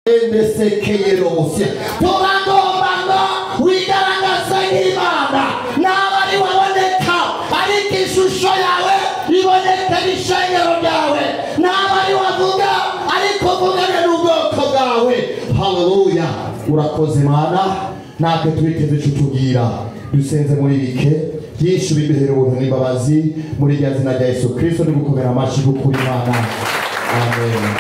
Ndesekeyerosia turagomba ngo wigaragaze nk'Imana, naba ari waboneka ariko ishusho yawe iboneke n'ishengero ryawe, naba ari wavuga ariko uvugane n'ubwoko bwawe. Haleluya, urakoze Mana, natwe twiteze ico utubwira. Dusenze muri bike byinshi biduhera ubuntu n'imbabazi muri rya zina rya Yesu Kristo, ni gukomera amashyi kuri Imana. Amen.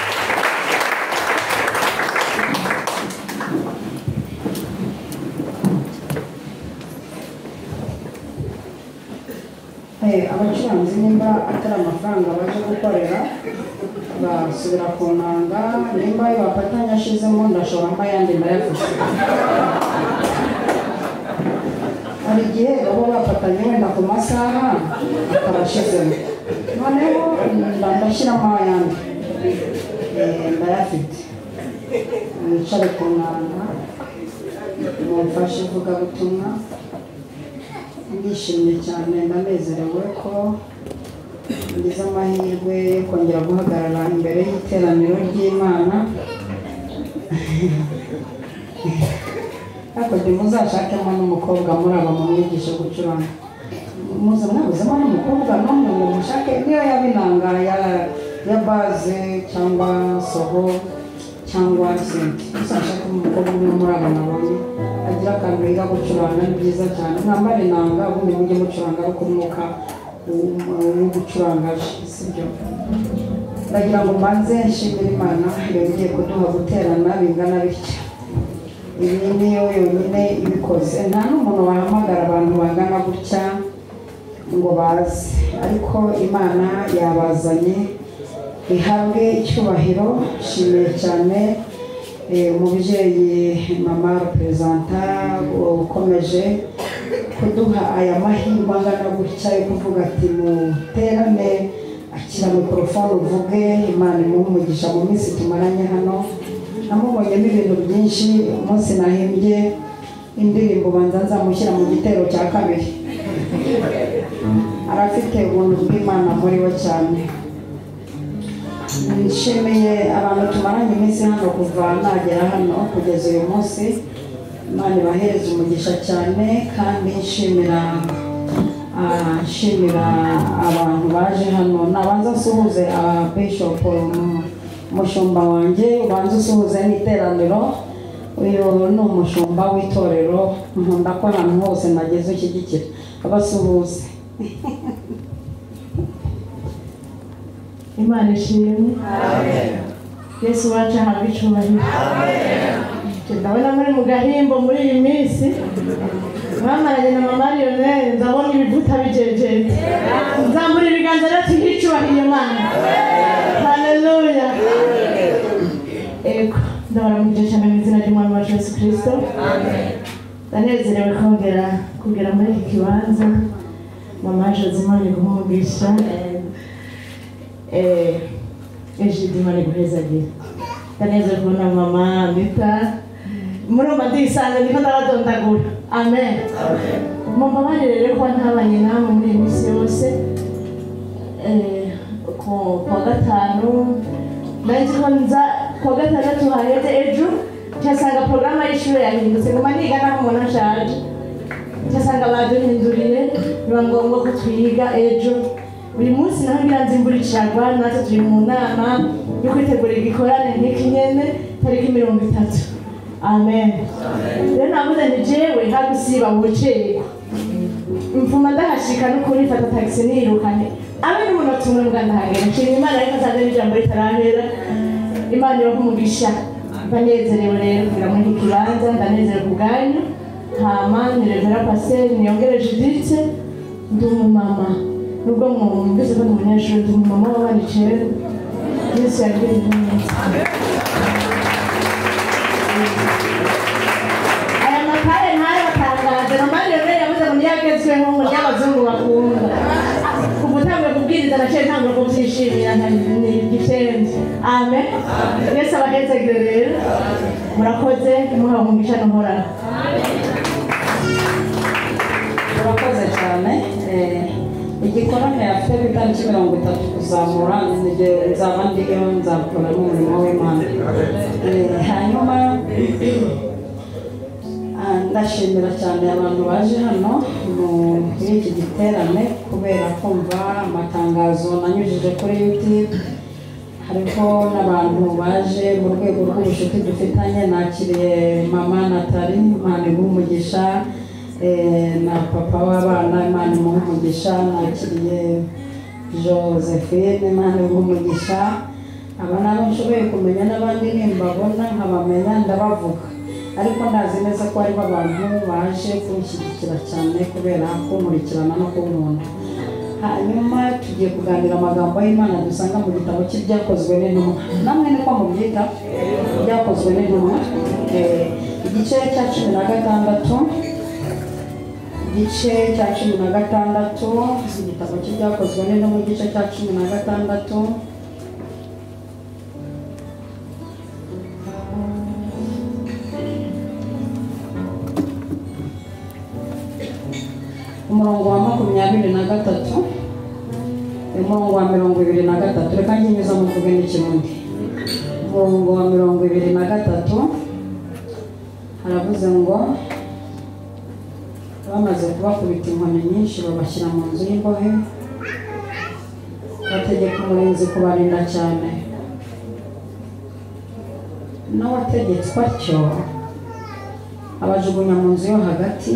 Abacuranzi nimba atari amafaranga baje gukorera basubira ku nanga, nimba ayo bafatanya ashizemo ndashoramo ayandi ndayafite. Hari igihe baba bafatanye wenda ku masaha akabashizemo, noneho ndashyiramo ayandi ndayafite. Mwicare ku nanga mumfashe ivugabutumwa. Ndishimye cyane, ndanezerewe ko ngize amahirwe yo kongera guhagarara imbere y'iteraniro ry'Imana. Ariko muzashakemo n'umukobwa muri aba mumwigishe gucuranga. Muze mwabuzemo n'umukobwa n'umwe ngo mushake, niyo yaba inanga ya baze cyangwa soho cyangwa senti. Muzashakemo umukobwa umwe muri aba nabonye agira akantu yiga gucuranga, ni byiza cyane. Mwambare inanga ubundi mujye mucuranga ariko umwuka wo gucuranga aje, sibyo? Ndagira ngo mbanze nshimire Imana yongeye kuduha guterana bingana bitya. Ibi niyo yonyine ibikoze, nta n'umuntu wahamagara abantu bangana gutya ngo baze, ariko Imana yabazanye, ihabwe icyubahiro. Nshimiye cyane umubyeyi mama reperezanta ukomeje kuduha aya mahirwe angana gutya yo kuvuga ati muterane, akira mikorofone uvuge. Imana imuhe umugisha mu minsi tumaranye hano, namubonyemo ibintu byinshi. Umunsi nahimbye indirimbo banza nzamushyira mu gitero cya kabiri. Arafite ubuntu bw'Imana muri we cyane. Nshimiye abantu tumaranye iminsi hano kuva nagera hano kugeza uyu munsi. Imana ibahereze umugisha cyane, kandi nshimira abantu baje hano. Nabanza nsuhuze Bishop umushumba wanjye, ubanza usuhuze n'iteraniro. Uyu ni umushumba w'itorero, nkunda ko ahantu hose nageze ushyigikira abasuhuze. Imana ishimwe. Amen. Yesu wacu ahabwe icyubahiro. Amen. Ndabona muri mu gahimbo muri iyi minsi mwamaranye na mama Lionel, ndabona ibivuta bijejete. Nzamura ibiganza rero tuhe icyubahiro Imana. Haleluya. Ego, ndabaramukije cyane mu izina ry'Umwami wacu Yesu Kristo. Amen. Ndanezerewe kongera kugera muri iki kibanza. Mama Jose Imana iguhe umugisha. Ejidi Imana iguhezagira. Ndanezerewe kubona mama Anita. Murumva ndisanze ndiko ndabadondagura. Amen. Mumbabarire rero kuba ntabanye namwe muri iyi minsi yose. Kuwa gatanu nari ko nza kuwa gatandatu haheze ejo nsanga porogaramu y'ishuri yahindutse, nguma niga naho umuntu ashaje, nsanga baduhinduriye, biba ngombwa ko twiga ejo. Buri munsi naho ngira nzi imvura icagwa, natwe turi mu nama yo kwitegura igikorane nk'iki nyene tariki 30. Amen. Rero navuze nti jewe ntagusiba bucerwa, mvuma ndahashika n'ukuri mfata taxi nirukane abe n'umunota umwe mbwa ndahagera. Nshimira Imana ariko nsanze n'ijambo ritarahera. Imana ibahe umugisha. Ndanezerewe rero kugira muri iki kibanza, ndanezerewe ku bwanyu. Hama ni Revera Pasteur Niyongere Judith, ndi umumama. Nubwo mwumvise ko ndi umunyeshuri, ndi umumama w'abana 9. Yesu yagiriye neza. Aya makare ntayabatangaje, mama Lionel yavuze ngo niyagezweho ngo n'abazungu bakunda. Kuva utanguye kubwiriza naciye ntangura kubyishimira, ni igitenge. Amen. Yesu abahezagire rero. Murakoze, muhawe umugisha n'uhoraho. Murakoze cyane. Igikorane afite ku itariki 30 kuzamura, nzaba ndiyo nzakora n'umurimo w'Imana. Hanyuma Ndashimira cyane abantu baje hano muri iki giterane kubera kumva amatangazo nanyujije kuri YouTube. Hariho n'abantu baje mu rwego rw'ubucuti dufitanye. Nakiriye mama Nathalie, Imana iguhe umugisha, na papa w'abana, Imana imuhe umugisha. Nakiriye Josephine, Imana iguhe umugisha. Aba nabo nshoboye kumenya n'abandi nimbabona nkabamenya ndabavuga, ariko ndazi neza ko harimo abantu baje kunshyigikira cyane kubera kunkurikirana no kunkunda. Hanyuma tugiye kuganira amagambo y'Imana dusanga mu gitabo cy'Ibyakozwe n'Intumwa. Namwe niko mubyita, Ibyakozwe n'Intumwa, igice cya 16, igice cya 16, igitabo cy'Ibyakozwe n'Intumwa, igice cya 16. Umurongo wa 23, umurongo wa 23. Reka nginyuza muvuge n'ikirundi. Umurongo wa 23 haravuze ngo bamaze kubakubita inkoni nyinshi babashyira mu nzu y'imbohe, bategeka umurinzi kubarinda cyane. N'uwategetswe atyo abajugunya mu nzu yo hagati,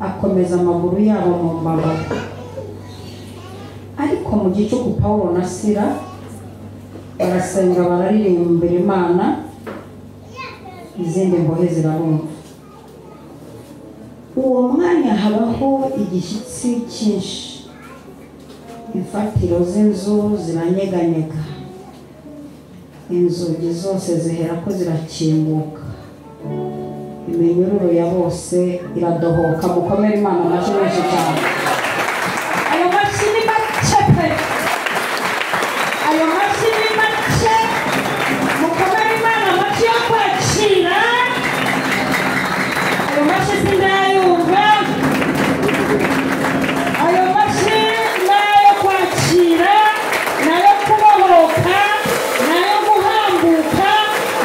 akomeza amaguru yabo mu mbago. Ariko mu gicuku Pawulo na Sila barasenga bararirimbira Imana, izindi mbohe zirabumva. Uwo mwanya habaho igishyitsi cyinshi, imfatiro z'inzu ziranyeganyega, inzugi zose ziherako zirakinguka, iminyururu ya bose iradohoka. Mukomere Imana amashyi menshi cyane. Ayo mashyi ni make pe, ayo mashyi ni make. Mukomere Imana amashyi yo kwakira. Ayo mashyi sindayumva, ayo mashyi nayo kwakira, nayo kubohoka, nayo guhambuka,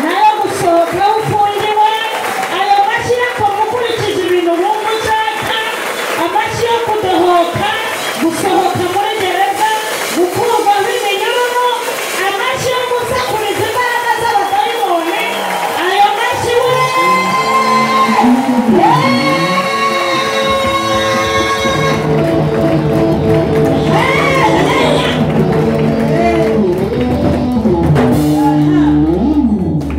nayo gusohoka ufungiwe. Ayo mashyi yakoma ukurikije ibintu wumva ushaka, amashyi yo kudohoka, gusohoka muri gereza, gukurwaho iminyururu, amashyi yo gusakuriza imbaraga z'abadayimoni. Ayo mashyi we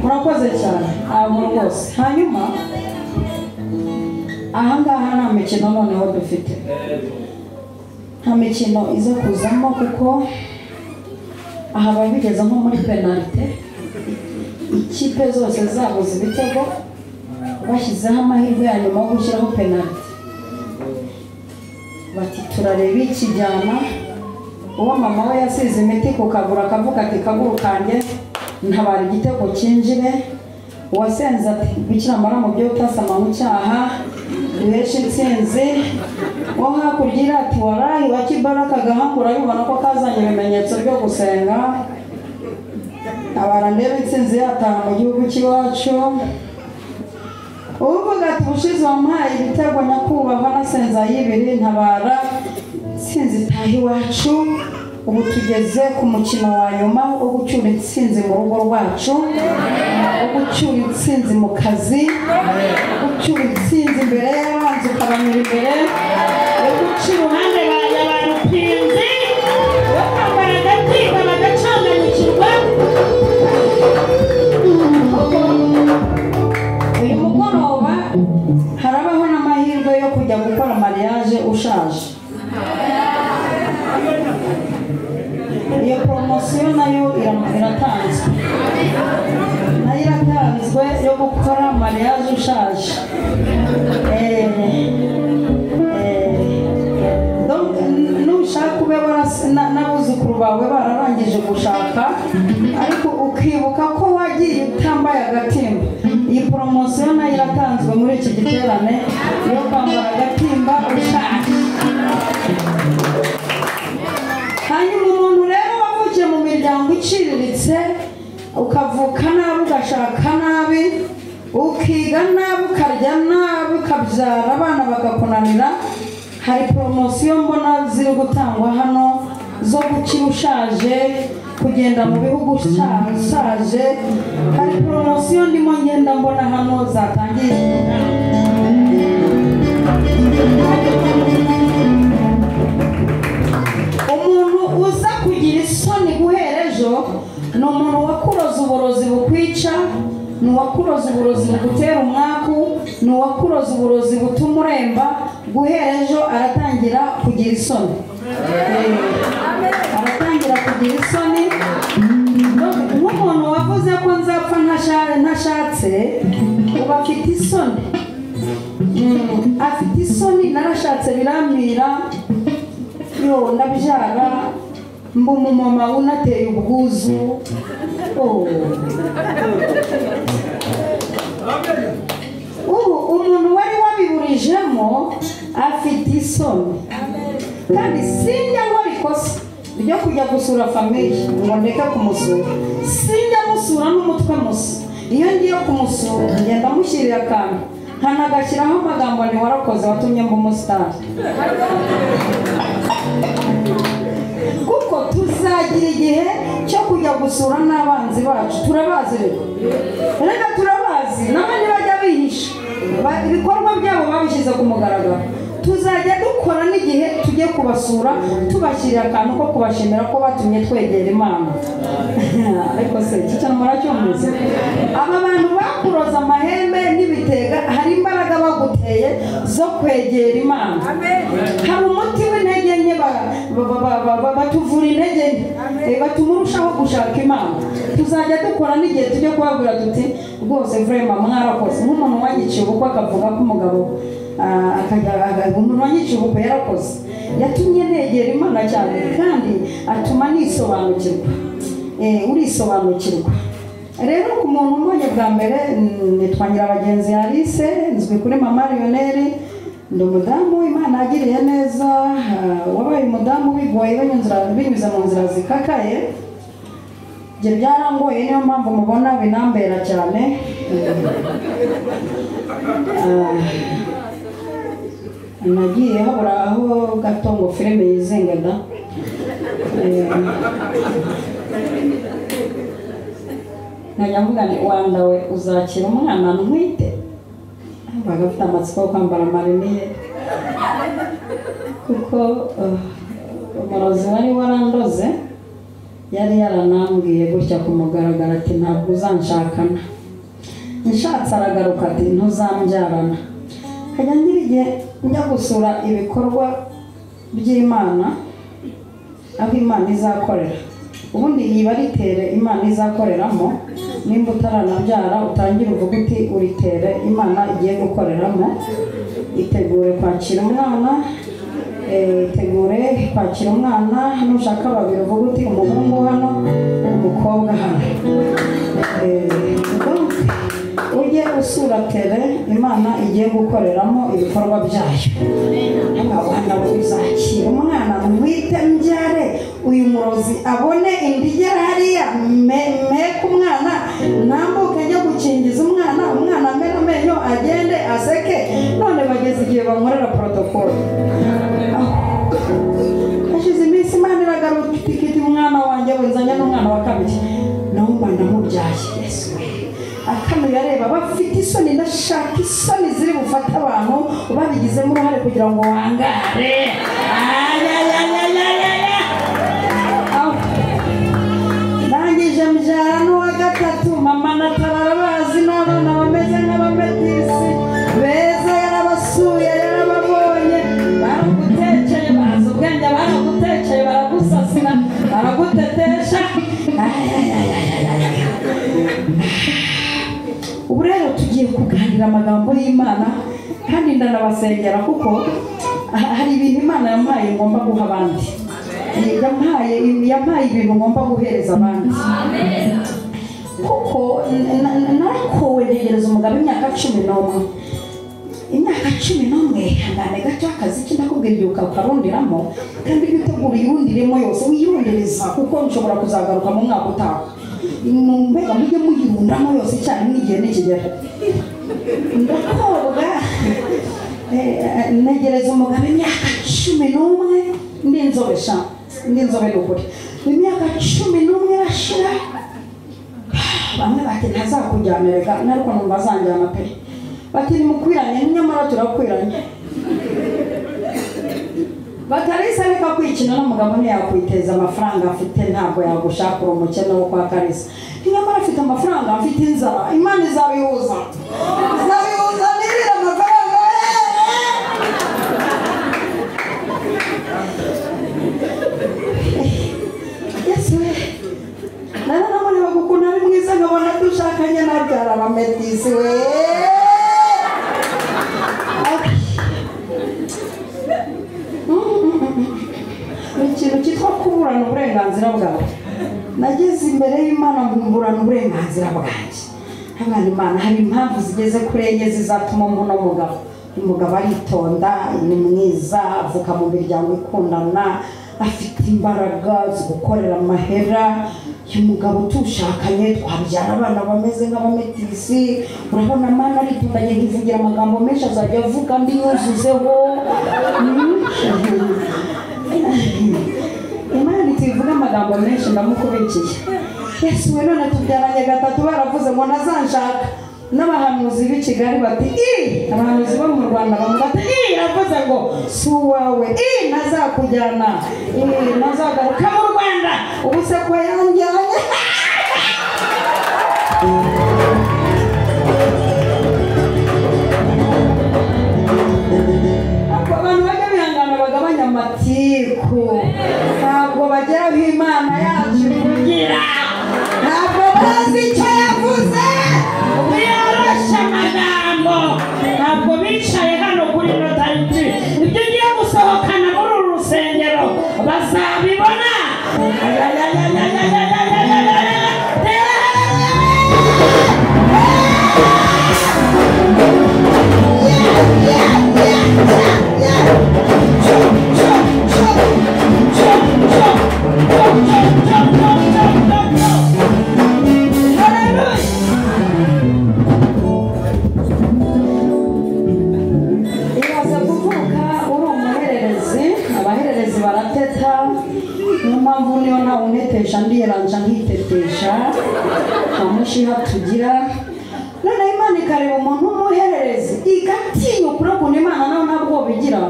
Murakoze cyane abo rwose. Hanyuma ahangaha nta mikino noneho dufite, nta mikino iza kuzamo, kuko aha babigeze nko muri penalite, ikipe zose zabuze ibitego, bashyizeho amahirwe ya nyuma yo gushyiraho penalite. Bati turareba ikijyana. Uwo mama we yasize imiti ku kaguru akavuga ati kaguru kanjye ntabara igitego cyinjire. Uwasenze ati Bikira Mariya mu byo utasama mu cyaha duheshe intsinzi. Uwo hakurya ati warahi wa kibaraka gahangura yubona ko kazanye ibimenyetso byo gusenga, abara ndebe intsinzi yataha mu gihugu cy'iwacu. Uvuga ati ubushize wampaye ibitego nyakubahwa nasenze ayibiri ntabara intsinzi itaha iwacu. Ubu tugeze ku mukino wa nyuma wo gucyura intsinzi mu rugo rwacu, wo gucyura intsinzi mu kazi, wo gucyura intsinzi imbere y'abanzi ukabanyura imbere, wo guca iruhande ya ba rupinzi, wo kwambara agatimba bagacanganyukirwa. Uyu mugoroba harabaho n'amahirwe yo kujya gukora mariage ushaje. Iyo poromosiyo nayo iratanzwe, nayo iratanzwe yo gukora mariage ushaje. Nushaka ube n'abuzukuru bawe bararangije gushaka, ariko ukibuka ko wagiye utambaye agatimba, iyi poromosiyo nayo iratanzwe muri iki giterane yo kwambara agatimba ushaje. Hanyuma umuntu rero wavukiye mu miryango iciriritse, ukavuka nabi ugashaka nabi, Ukiga nabi, ukarya nabi, ukabyara abana bakakunanira. Hari poromosiyo mbona ziri gutangwa hano zo gukira ushaje, kugenda mu bihugu ushaje. Hari poromosiyo ndimo ngenda mbona hano zatangiye. Umuntu uza kugira isoni guhera ejo ni umuntu wakuroza uburozi bukwica, ni uwakuroza uburozi bugutera umwaku, ni uwakuroza uburozi butuma uremba. Guhera ejo aratangira kugira isoni, aratangira kugira isoni. Nk'umuntu wavuze ko nzapfa ntashatse, uba afite isoni, afite isoni. Narashatse biramira, yo ndabyara, mba umumama unateye ubwuzu. Ubu umuntu wari wabiburijemo afite isoni. Kandi sinjya nkora ikosa ryo kujya gusura famiye ngo ndeke kumusura, sinjya musura n'umutwe musa. Iyo ngiye kumusura ngenda mushyirira akantu nkanagashyiraho amagambo ni warakoze watumye mba umusitari. Kuko tuzagira igihe cyo kujya gusura n'abanzi bacu. Turabazi rero, reka turabazi, n'abandi bajya bihisha ibikorwa byabo babishyize ku mugaragaro. Tuzajya dukora n'igihe tujye kubasura, tubashyirira akantu ko kubashimira ko batumye twegera Imana. Ariko se iki cyane muracyumvise? Aba bantu bakuroza amahembe n'ibitega, hari imbaraga baguteye zo kwegera Imana. Hari umuti w'intege nke, batuvura intege nke, batuma urushaho gushaka Imana. Tuzajya dukora n'igihe tujye kubabwira tuti rwose vrema mwarakoze. Nk'umuntu wanyiciye ubukwe akavuga ko umugabo umuntu wanyiciye ubukwe yarakoze, yatumye negera Imana cyane kandi atuma nisobanukirwa. Urisobanukirwa rero. Ku muntu umbonye bwa mbere, nitwa Nyirabagenzi Alice, nzwi kuri Mama Lionel. Ndi umudamu Imana yagiriye neza, wabaye umudamu bigoye binyuze mu nzira zikakaye. Ibyo byarangoye, niyo mpamvu mubona binambera cyane. Nagiye habura aho gato ngo filime yizinga da. Nkajya mvuga nti wanda we uzakira umwana ntwite, baga afite amatsiko yo kwambara amariniye, kuko umurozi wari warandoze yari yaranambwiye gutya ku mugaragaro ati ntabwo uzanshakana. Nshatse aragaruka ati ntuzambyarana. Nkajya ngira igihe njya gusura ibikorwa by'Imana, aho Imana izakorera. Ubundi iyi baritere Imana izakoreramo, nimba utaranabyara utangire uvuga uti uritere Imana igiye gukoreramo. Itegure kwakira umwana, itegure kwakira umwana. Nushaka babiri uvuga uti umuhungu hano, umukobwa hano. Ujye usura tere Imana igiye gukoreramo ibikorwa byayo. Abana uzakira umwana mwite mbyare, uyu murozi abone indigera hariya meke umwana, ntambuke njya gukingiza umwana, umwana amere amenyo agende aseke. None bageze igihe bankorera protocol. Hashize iminsi Imana iragaruka iti umwana wanjye wenzanye n'umwana wa kabiri, nawe mba ndamubyaye. Yesu akanuye areba bafite isoni. Ndashaka isoni ziri bufate abantu babigizemo uruhare kugira ngo wangare. Ndangije mbyara n'uwa gatatu, mama natarabazi n'abana bameze nk'abametisi beza, yarabasuye yarababonye, baragutekeye bazi ubwenge, baragutekeye baragusasira, baragutetesha. Ubu rero tugiye kuganira amagambo y'Imana, kandi ndanabasengera kuko hari ibintu Imana yampaye ngomba guha abandi. Yampaye ibintu ngomba guhereza abandi. Kuko narakowe ntegereza umugabo imyaka 11. Imyaka 11 ihangane gato akazi ki ndakubwira igihe ukarundiramo, kandi iyo utegura uyirundiremo yose wiyirundireza, kuko nshobora kuzagaruka mu mwaka utaha. Mbega mujye muyirundamo yose icyarimwe igihe nikigera. Ndakobwa negereza umugabo imyaka 11 ndi inzobe sha, ndi inzobe ni ukuri. Imyaka 11 irashira, bamwe bati ntazakujyana rega, ariko numva azanjyana pe. Bati nimukwiranye, nyamara turakwiranye. Batarisa reka kwikina n'umugabo ntiyakwiteza amafaranga afite, ntabwo yagushakura umukene wo kwa Kalisa. Nyamara afite amafaranga, afite inzara, Imana izabihuza. Izabihuza nirira amafaranga. Yesu we, naramureba ukuntu ari mwiza nkabona dushakanye nabyara abametisi we. Ikintu cyitwa kuburana uburenganzira bwawe. Nageze imbere y'Imana mburana uburenganzira bwanjye. Abana Imana hari impamvu zigeze kuri enye zizatuma umuntu mugabo. Umugabo aritonda, ni mwiza, avuka mu miryango ikundana, afite imbaraga zo gukorera amahera. Uyu mugabo tushakanye twabyara abana bameze nk'abametisi. Urabona Mana aritondanye, ntivugira amagambo menshi, azajya avuga ndi yuzuzeho. Imana itivuga amagambo menshi ndamukubikiye. Yesu we, none tubyaranye gatatu baravuze ngo ntazanshaka. N'abahanuzi b'i Kigali bati i, abahanuzi bo mu Rwanda bamwe bati i, iravuze ngo si uwawe, i ntazakujyana, i ntazagaruka mu Rwanda. Ubu se ko yanjyanye. Abantu bajya bihangana bagabanya amatiku, ntabwo bageraho Imana yacu ivugira, ntabwo bazi icyo yavuze. Biyoroshe amagambo, ntabwo bicaye hano kuri ino tariki. Ibyo ugiye gusohokana muri uru rusengero bazabibona. Iraza kuvuka uri umuhererezi, abahererezi barateta, niyo mpamvu niyo ntawe untetesha ndiyeranja nkitetesha, nta mushiha tugira. Noneho Imana ikareba umuntu w'umuhererezi igatinya ukuri ukuntu Imana nawe ntabwo bigira,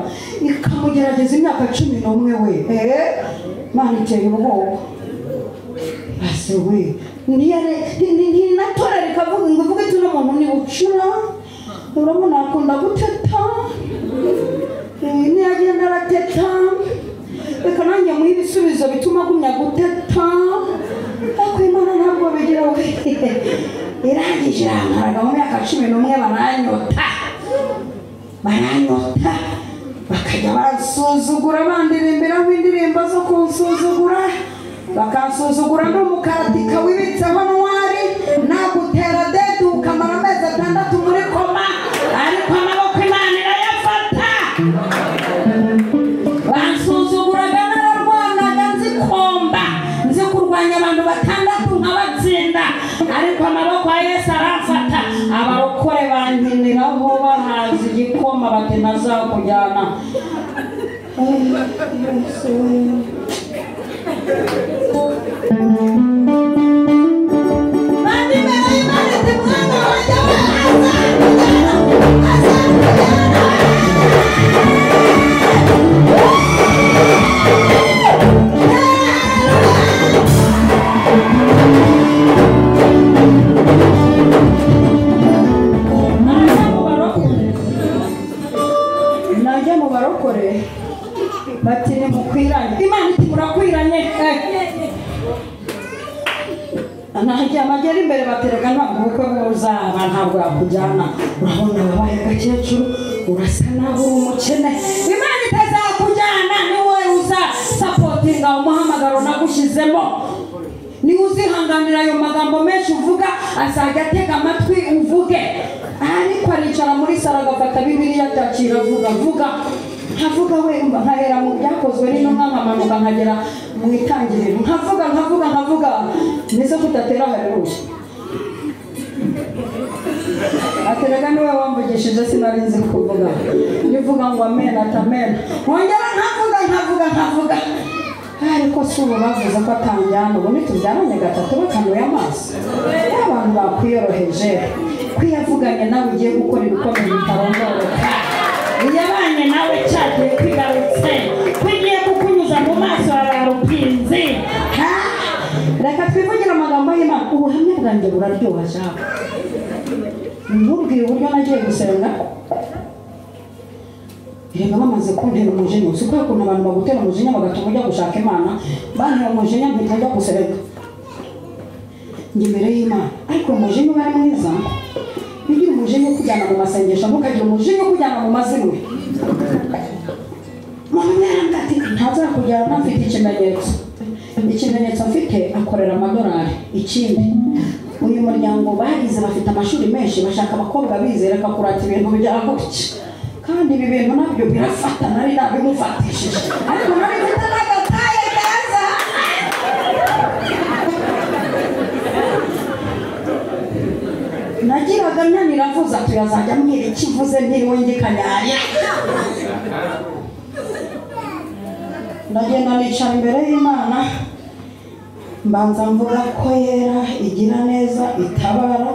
ikamugerageza imyaka 11 we. Imana iteye ubwoba. Basi we, ntinatora rikavuga ngo uvuge ati uno muntu ni bucura, urabona akunda guteta, niyagenda arateta, reka nanjye muhe ibisubizo bituma agumya guteta. Ariko Imana ntabwo bigira we. Irangije irankaraga mu myaka 11 baranyota, baranyota, bakajya bansuzugura, bandirimbiraho indirimbo zo kunsuzugura, bakansuzugura n'umukaratika wibitseho ntwari, nagutera dedu ukamara amezi 6 muri koma, ariko amaboko Imana irayafata. Bansuzuguraga nararwanaga nzikomba, nzi kurwanya abantu 6 nkabatsinda, ariko amaboko ya Yesu aramfata. Abarokore bankiniraho bahaza igikoma bati ntazakujyana. Bandi imbere y'Imana iti mwana wanjye we azakujyana, azakujyana. Najya mu barokore bati nimukwiranye, Imana iti murakwiranye. Najya amagera imbere batereka ntabwo ubukwe buzaba, ntabwo yakujyana, urabona wabaye agakecuru, urasa naho uri umukene, Imana itazakujyana. Ni wowe uza sapotinga umuhamagaro nagushyizemo, niba uzihanganira ayo magambo menshi uvuga, azajya atega amatwi uvuge. Ariko aricara muri saro agafata Bibiliya atakira avuga vuga. Nkavuga we nkahera mu byakozwe n'intumwa nkamanuka nkagera mu itangiriro, nkavuga nkavuga nkavuga nizo kudatera haleluya. Ateraga niwe wamvugishije sinari nzi kuvuga, nivuga ngo amen ati amen, nkongera nkavuga nkavuga nkavuga. Ariko si ubu bavuze ko atanjyana, ubu ntitubyaranye gatatu bakanuye amaso. Abantu bakwiyoroheje kwiyavuganye nawe ugiye gukora ibikomeye bitarondoreka. Yabanye nawe cyagiye kwigarutse kwigiye kukunyuza mu maso ya ba rupinzi. Reka twivugire amagambo y'Imana. Ubuhamya bwanjye buraryoha cyane. Nkubwiye uburyo nagiye gusenga, reba bamaze kuntera umujinya. Si kubera ukuntu abantu bagutera umujinya bagatuma ujya gushaka Imana, bantera umujinya mpita njya gusenga njya imbere y'Imana. Ariko umujinya uba ari mwiza, ugira umujinya ukujyana mu masengesho, ntukagira umujinya ukujyana mu mazimwe. Mama yarambwira ati ntazakujyana mfite ikimenyetso. Ikimenyetso mfite akorera amadolari. Ikindi, uyu muryango barize bafite amashuri menshi, bashaka abakobwa bizera akakurata ibintu bya gutya, kandi ibi bintu nabyo birafata, nari nabimufatishije ariko nari mfite n'agataye kaza. Nagiraga ntanira mvuze ati yazajya ambwira icyo ivuze ntiriwe ngikanyarira. Ndagenda nicara imbere y'Imana, mbanza mvuga ko yera, igira neza, itabara,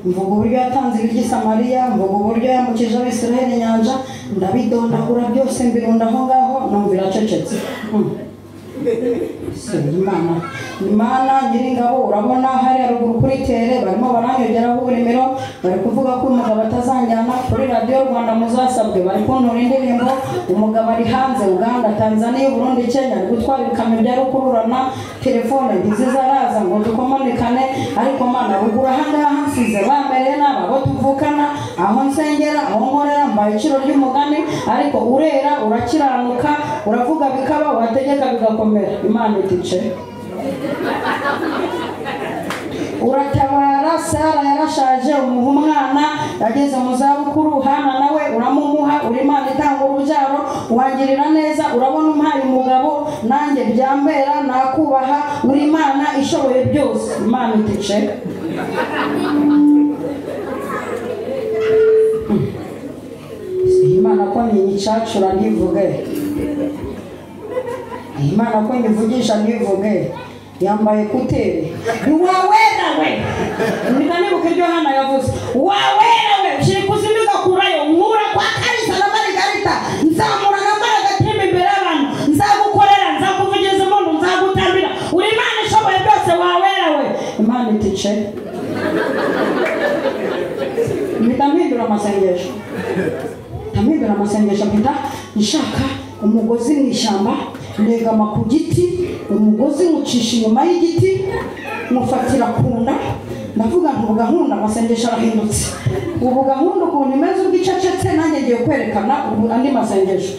mvuga uburyo yatanze ibiryo i Samariya, mvuga uburyo yambukije Abisirayeli inyanja, ndabidondagura byose mbirunda aho ngaho, numva iracecetse. Imana, Imana Nyiringabo, urabona hariya ruguru kuri tere barimo baranyongeraho uburimiro, bari kuvuga ko umugabo atazanjyana kuri radiyo Rwanda muzasabwe, bari kuntura indirimbo, umugabo ari hanze Uganda, Tanzania, Burundi, Kenya, ari gutwara ibikamyo bya rukururana, telefone ntizizaraza ngo dukomunikane, ariko Mana ruguru aha ngaha nsize bambereye nabi abo tuvukana, aho nsengera, aho nkorera, mbaye iciro ry'umugani, ariko urera, urakiranuka, uravuga bikaba, wategeka bigakomera. Imana itice uratabara. Sara yarashaje, umuha umwana yageze mu zabukuru, Hana nawe uramumuha, uri Imana itanga urubyaro, wangirira neza, urabona umpaye umugabo nanjye byambera, nakubaha, uri Imana ishoboye byose. Imana itice. Imana ko ninyicacura ntivuge, Imana ko nyivugisha ntivuge, yambaye kuteri wawera we. Nibuka iryo Hana yavuze, wawera we, ushyira ikuzimu igakurayo, nkura kwa Kalisa na Marigarita, nzamura na Maragatimba imbere y'abantu, nzagukorera, nzakuvugiza umuntu, nzagutambira, uri Imana ishoboye byose, wawera we. Imana itice. Mpita mpindura amasengesho, mpindura amasengesho, mpita nshaka umugozi mu ishyamba, negama ku giti, umugozi nywucisha inyuma y'igiti, mufatira ku nda, ndavuga nti ubu gahunda amasengesho arahindutse, ubu gahunda ukuntu imeze ubwo icecetse, nanjye ngiye kwerekana ubu andi masengesho.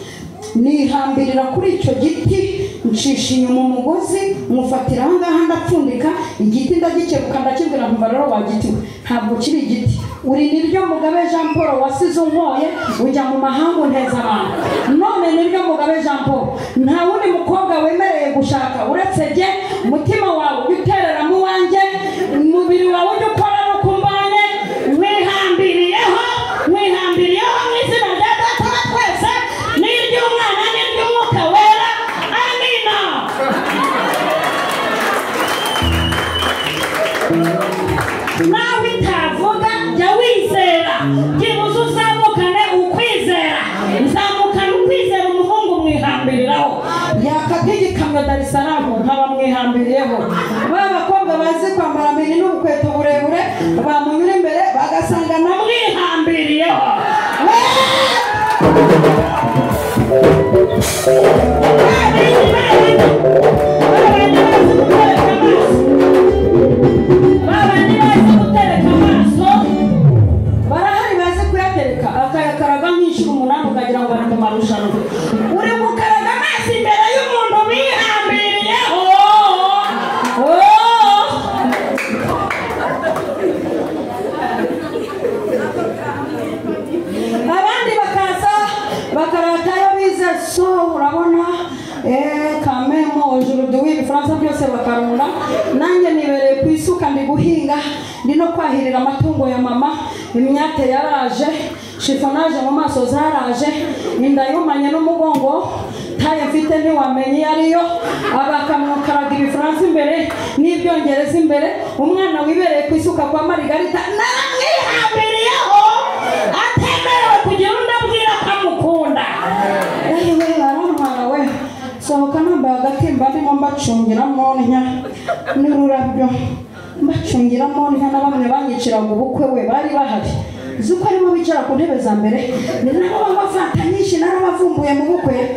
Nihambirira kuri icyo giti, ncisha inyuma umugozi, mufatira aha ngaha, ndapfundika igiti, ndagikebuka, ndakibwira nkumva rero wa giti we, ntabwo kiri igiti, uri niryo Mugabe Jean Paul wasize unkoye ujya mu mahanga unteza abantu, none niryo Mugabe Jean Paul, nta wundi mukobwa wemereye gushaka uretse jye, umutima wawe ujya uterera mu wanjye, umubiri wawe ujya ukora no kumbanye, mwihambiriyeho, mwihambiriyeho mu izina rya Data wa twese n'iry'Umwana n'iry'Umwuka Wera, amina. Nawe itavuga jya wizera, byibuze uzamukane ukwizera, nzamukane ukwizera, umuhungu mwihambiriraho. Yakata igikamyo Dar es Salaam nkaba mwihambiriyeho. Ba bakobwa bazi kwambara mini n'ubukweto burebure, bamunyura imbere bagasanga namwihambiriyeho. Babandi bazi gutereka amaso, barahari bazi kuyatereka, akayakaraga nk'inshuro 8 ukagira ngo bari mu marushanwa. Uri gukaraga amaso imbere y'umuntu bihambiriyeho. Abandi bakaza bakaratayo bize Ndi no kwahirira amatungo ya mama, imyate yaraje, shifonaje mu maso zaraje, inda yumanye n'umugongo taye mfite ntiwamenye yariyo, abakamukaraga ibifaransa imbere n'ibyongereza imbere, umwana wibereye ku isuka kwa Marigarita naramwihambiriyeho atemerewe kugira undi abwira akamukunda. Ewe barantwara we, sohoka nambaye agatimba ndimo mbacungiramo ntya n'ururabyo, mbacungiramo ntya na bamwe banyiciraga ubukwe we bari bahari. Zuko arimo bicara ku ntebe za mbere, ni nabo bafata nyinshi narabavumbuye mu bukwe.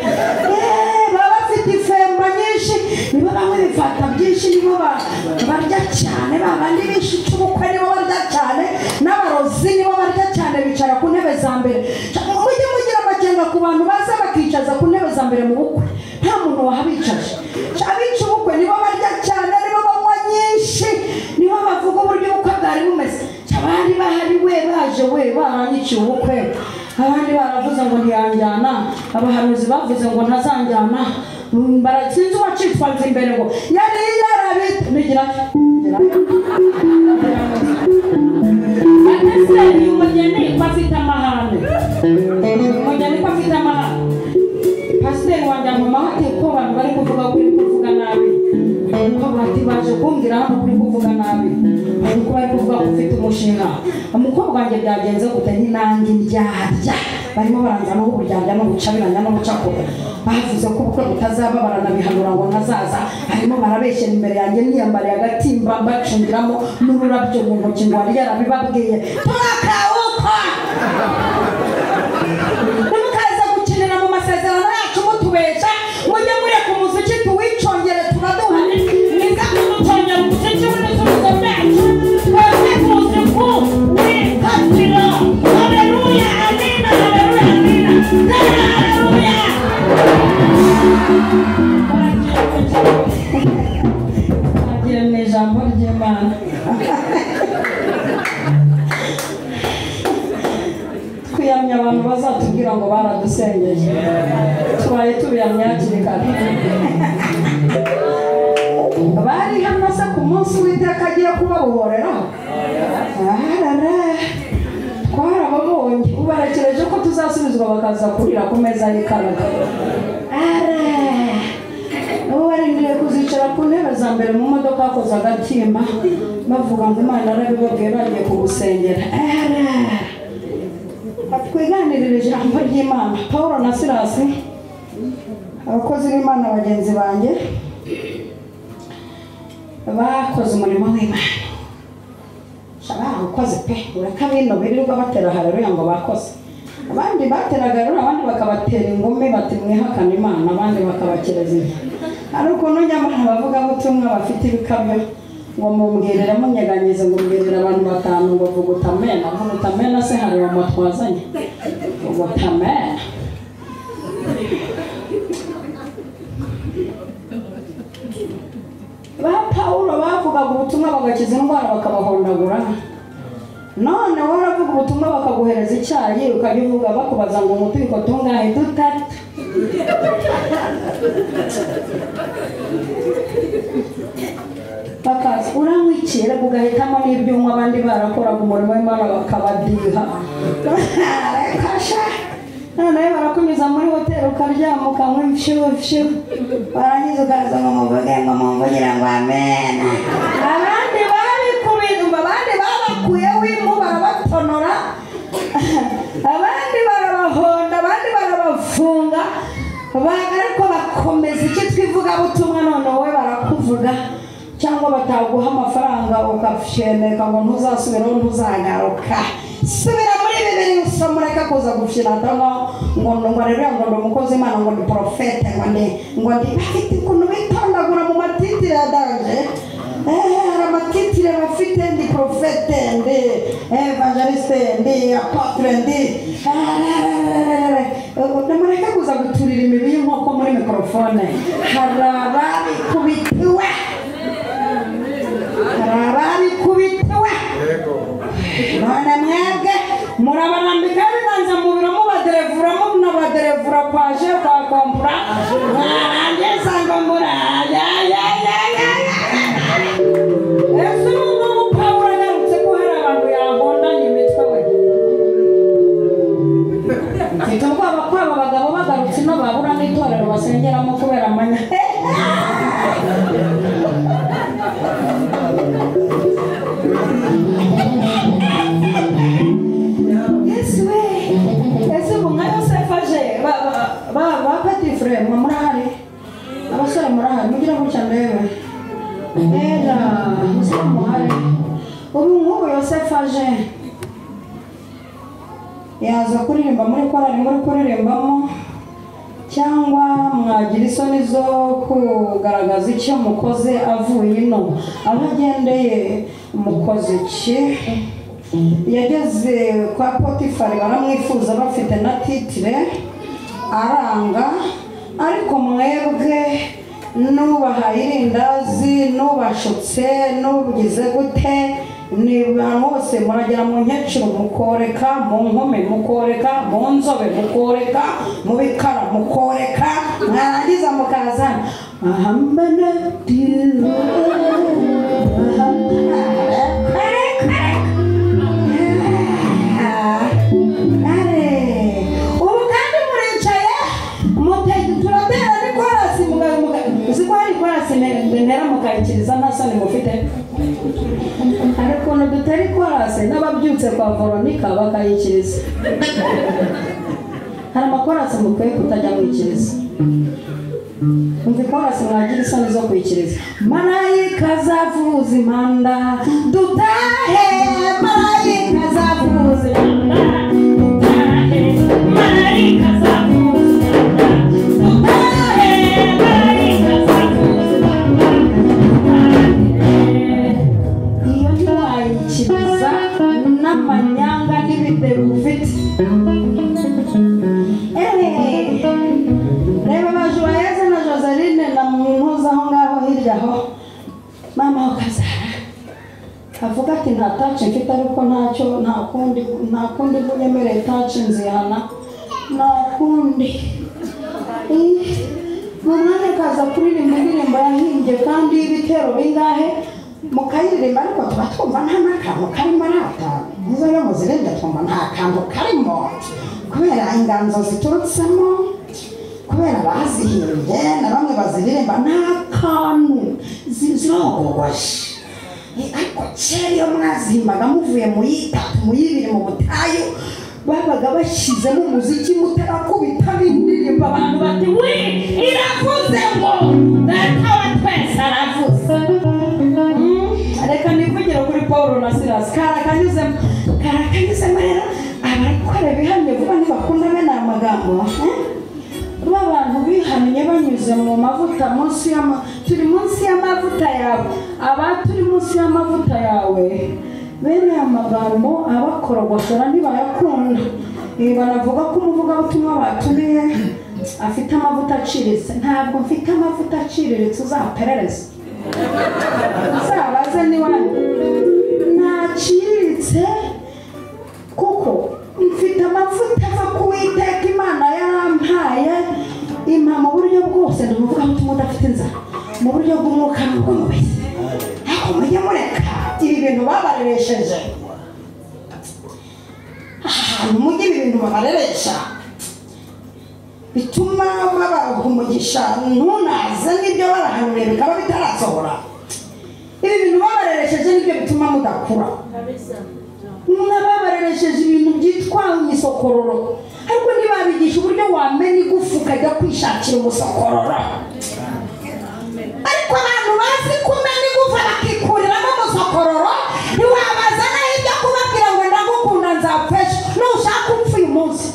Baba bafite ifemba nyinshi, nibo bamwe bifata byinshi, nibo barya cyane, babandi bishica ubukwe nibo barya cyane, n'abarozi nibo barya cyane, bicara ku ntebe za mbere. Mujye mugira amakenga ku bantu baza bakicaza ku ntebe za mbere mu bukwe, nta muntu wahabicaje. Abica ubukwe nibo barya cyane, nibo banywa nyinshi, nibo bavuga uburyo ubukwe bwari bumeze. Abandi bahari we baje we baranyiciye ubukwe, abandi baravuze ngo ntiyanjyana, abahanuzi bavuze ngo ntazanjyana, baratsinze uwacitwanze imbere ngo yari yarabita nigira ate uyu mugeni ko afite amahane, uyu mugeni ko afite amahane. Pasiteri wanjye antumaho ati ko abantu bari kuvuga ko uri kuvuga nabi, ko bati baje kumbwira hano kuri kuvuga nabi, ariko bari kuvuga ko ufite umushinga. Umukobwa wanjye byagenze gute? Ni nanjye ndyarya, barimo baranzanaho uburyarya no gucabiranya no gucakura. Bavuze ko ubukwe butazaba, baranabihanura ngo ntazaza, harimo barabeshyera imbere yanjye niyambariye agatimba mbacungiramo n'ururabyo mu ntoki ngo yari yarabibabwiye. Turakawuka ntimukaze gukinira mu masezerano yacu mutubesha, mujye mureka umuziki tuwicongere turaduha. Mwiza kuducongera umuziki w'ibisubizo byacu, twese tuzi ku wikatira. Haleluya, amina, haleluya, amina, tera haleluya. Agira mu ijambo ry'Imana. Twiyamye abantu bazatubwira ngo baradusengeye, tubaye tubiyamye hakiri kare. Bari hano se ku munsi w'iteka agiye kubabohoreraho? Arara, twarababonye, ubarekereje ko tuzasubizwa bakaza kurira ku meza y'ikaraga. Ara, ubu barindiriye kuzicara ku ntebe za mbere mu modoka hakoze agatimba, bavuga ngo Imana yarabibabwiye bagiye kugusengera. Ara, twiganirire ijambo ry'Imana. Paulo na Silasi, abakozi b'Imana bagenzi banjye, bakoze umurimo w'Imana. Bawukoze pe, ureka bino birirwa batera haleluya ngo bakoze. Abandi bateraga haleluya, abandi bakabatera ingumi bati mwihakane Imana, abandi bakabakereza inka. Hari ukuntu nyamara abavugabutumwa bafite ibikabyo ngo mumbwirire munyeganyize, ngo mbwirire abantu batanu ngo vuga utamena, vuga utamena se hari uwo twazanye, vuga utamena. Ba Paulo bavugaga ubutumwa bagakiza indwara bakabahondagura. None wowe uravuga ubutumwa bakaguhereza icyayi ukajya uvuga bakubaza ngo umutwiko tungahe? Dutatu. Bakaza uranywa ugahitamo n'ibyunywa, abandi barakoraga umurimo w'Imana bakabadiha. Kasha noneho barakunyuza muri hoteli ukaryama ukanywa imfyufyu, barangiza ukaza ngo muvuge ngo mumvugire ngo amena. Abandi babikubita, abandi babakuyeho impu barabatonora, abandi barabahonda, abandi barabafunga, ariko bakomeza icyo twivugabutumwa. None wowe barakuvuga cyangwa bataguha amafaranga ukafyeneka ngo ntuzasubiraho ntuzagaruka. Subira muri bibiri usoma, ureka kuza gufyinatamo ngo ngo rero ngo ndi umukozi w'Imana, ngo ndi porofete, ngo ndi bafite ukuntu bitondagura mu matitire ya danje. Hari amatitire bafite, ndi porofete, ndi evangeliste, ndi apotre, ndi mureke kuza guturira imibiri y'inkoko muri mikorofone. Hari ababikubitiwe, hari ababikubitiwe. None mwebwe murabarambika ibiganza mu biro mubaderevura, munabaderevura kwaje kwa kompura, mwarangiza ngo muraya. Ese ubu ngubu Pawulo agarutse ko musengeramo kubera amanya. Yesu we, ese ubu nka Yosefu aje ba petit frere mwe murahari, abasore murahari, mugire gutya ndebe. Era musore muhari. Ubu nk'ubu Yosefu aje yaza kuririmba muri korali muri kuririmbamo, cyangwa mwagira isoni zo kugaragaza icyo mukoze avuye ino aho agendeye mukoze iki? Yageze kwa Potifari baramwifuza bafite na titire aranga, ariko mwebwe nubahaye irindazi nubashutse nubugize gute, ni ahantu hose muragera mu nkecuru mukoreka, mu nkumi mukoreka, mu nzobe mukoreka, mu bikara mukoreka, mwarangiza mukazana ahambana ubu kandi muricaye turatera n'ikorasi, uzi ko hari ikorasi ntera mukayikiriza nta soni mufite. Hari ukuntu dutera ikorasi n'ababyutse kwa Veronica bakayikiriza. Hari amakorasi mukwiye kutajya mwikiriza. Umva ikorasi mwagira isoni zo kuyikiriza. Marayika azavuza impanda dutahe, marayika azavuza impanda dutahe, marayika azavuza impanda dutahe, marayika azavuza impanda dutahe. Iyo ntiwayikiriza n'amanyanga n'ibitero ufite. Reba ba Joyeuse na Joseline na Munuza aho ngaho hirya aho, mama ukazara avuga ati nta taci mfite, ariko ntacyo, nta kundi bunyemereye taci nzihana, nta kundi. Mu mwanya kaza kuririmba indirimbo yahimbye kandi y'ibitero bingahe mukayiririmba, ariko tuba twumva nta n'akantu karimo arata nizo yo muzirinde, twumva nta kantu karimo kubera inganzo ziturutsemo, kubera bazihimbye na bamwe baziririmba nta kantu zirogogoshe. Ariko kera iyo mwazihimbaga muvuye mu y'itatu mu y'ibiri mu butayu, babaga bashyizemo umuziki mutarakubita b'indirimbo, abantu bati wi iravuze ngo data wa twese aravuze. Reka nivugire kuri Paul na Silas karakanyuzemo rero abarakora bihamye vuba ntibakunda bene aya magambo. Abantu bihannye banyuze mu mavuta, munsi turi munsi y'amavuta yawe, aba turi munsi y'amavuta yawe, bene aya magambo abakorogoshora ntibayakunda. Ibi banavuga ko umuvugabutumwa batumiye afite amavuta aciriritse. Ntabwo mfite amavuta aciriritse, uzaperereze uzabaze niwanyu ntaciriritse, kuko mfite amavuta ava ku Uwiteka Imana yarampaye, impa mu buryo bwose. Ndi umuvugabutumwa udafite inzara mu buryo bw'umwuka n'ubw'umubiri. Ariko mujye mureka ibi bintu babareresheje, ahantu mujye ibi bintu babareresha bituma babaha umugisha ntunaze n'ibyo barahanuriye bikaba bitarasohora. Ibi bintu babareresheje nibyo bituma mudakura. Mwababareresheje ibintu byitwa imisokororo, ariko ntibabigisha uburyo wamena igufu ukajya kwishakira umusokororo. Ariko abantu bazi kumena igufa bakikuriramo umusokororo, ntiwabaza ibyo kubabwira ngo ndagukunda nzapfa ejo, nushaka upfa uyu munsi.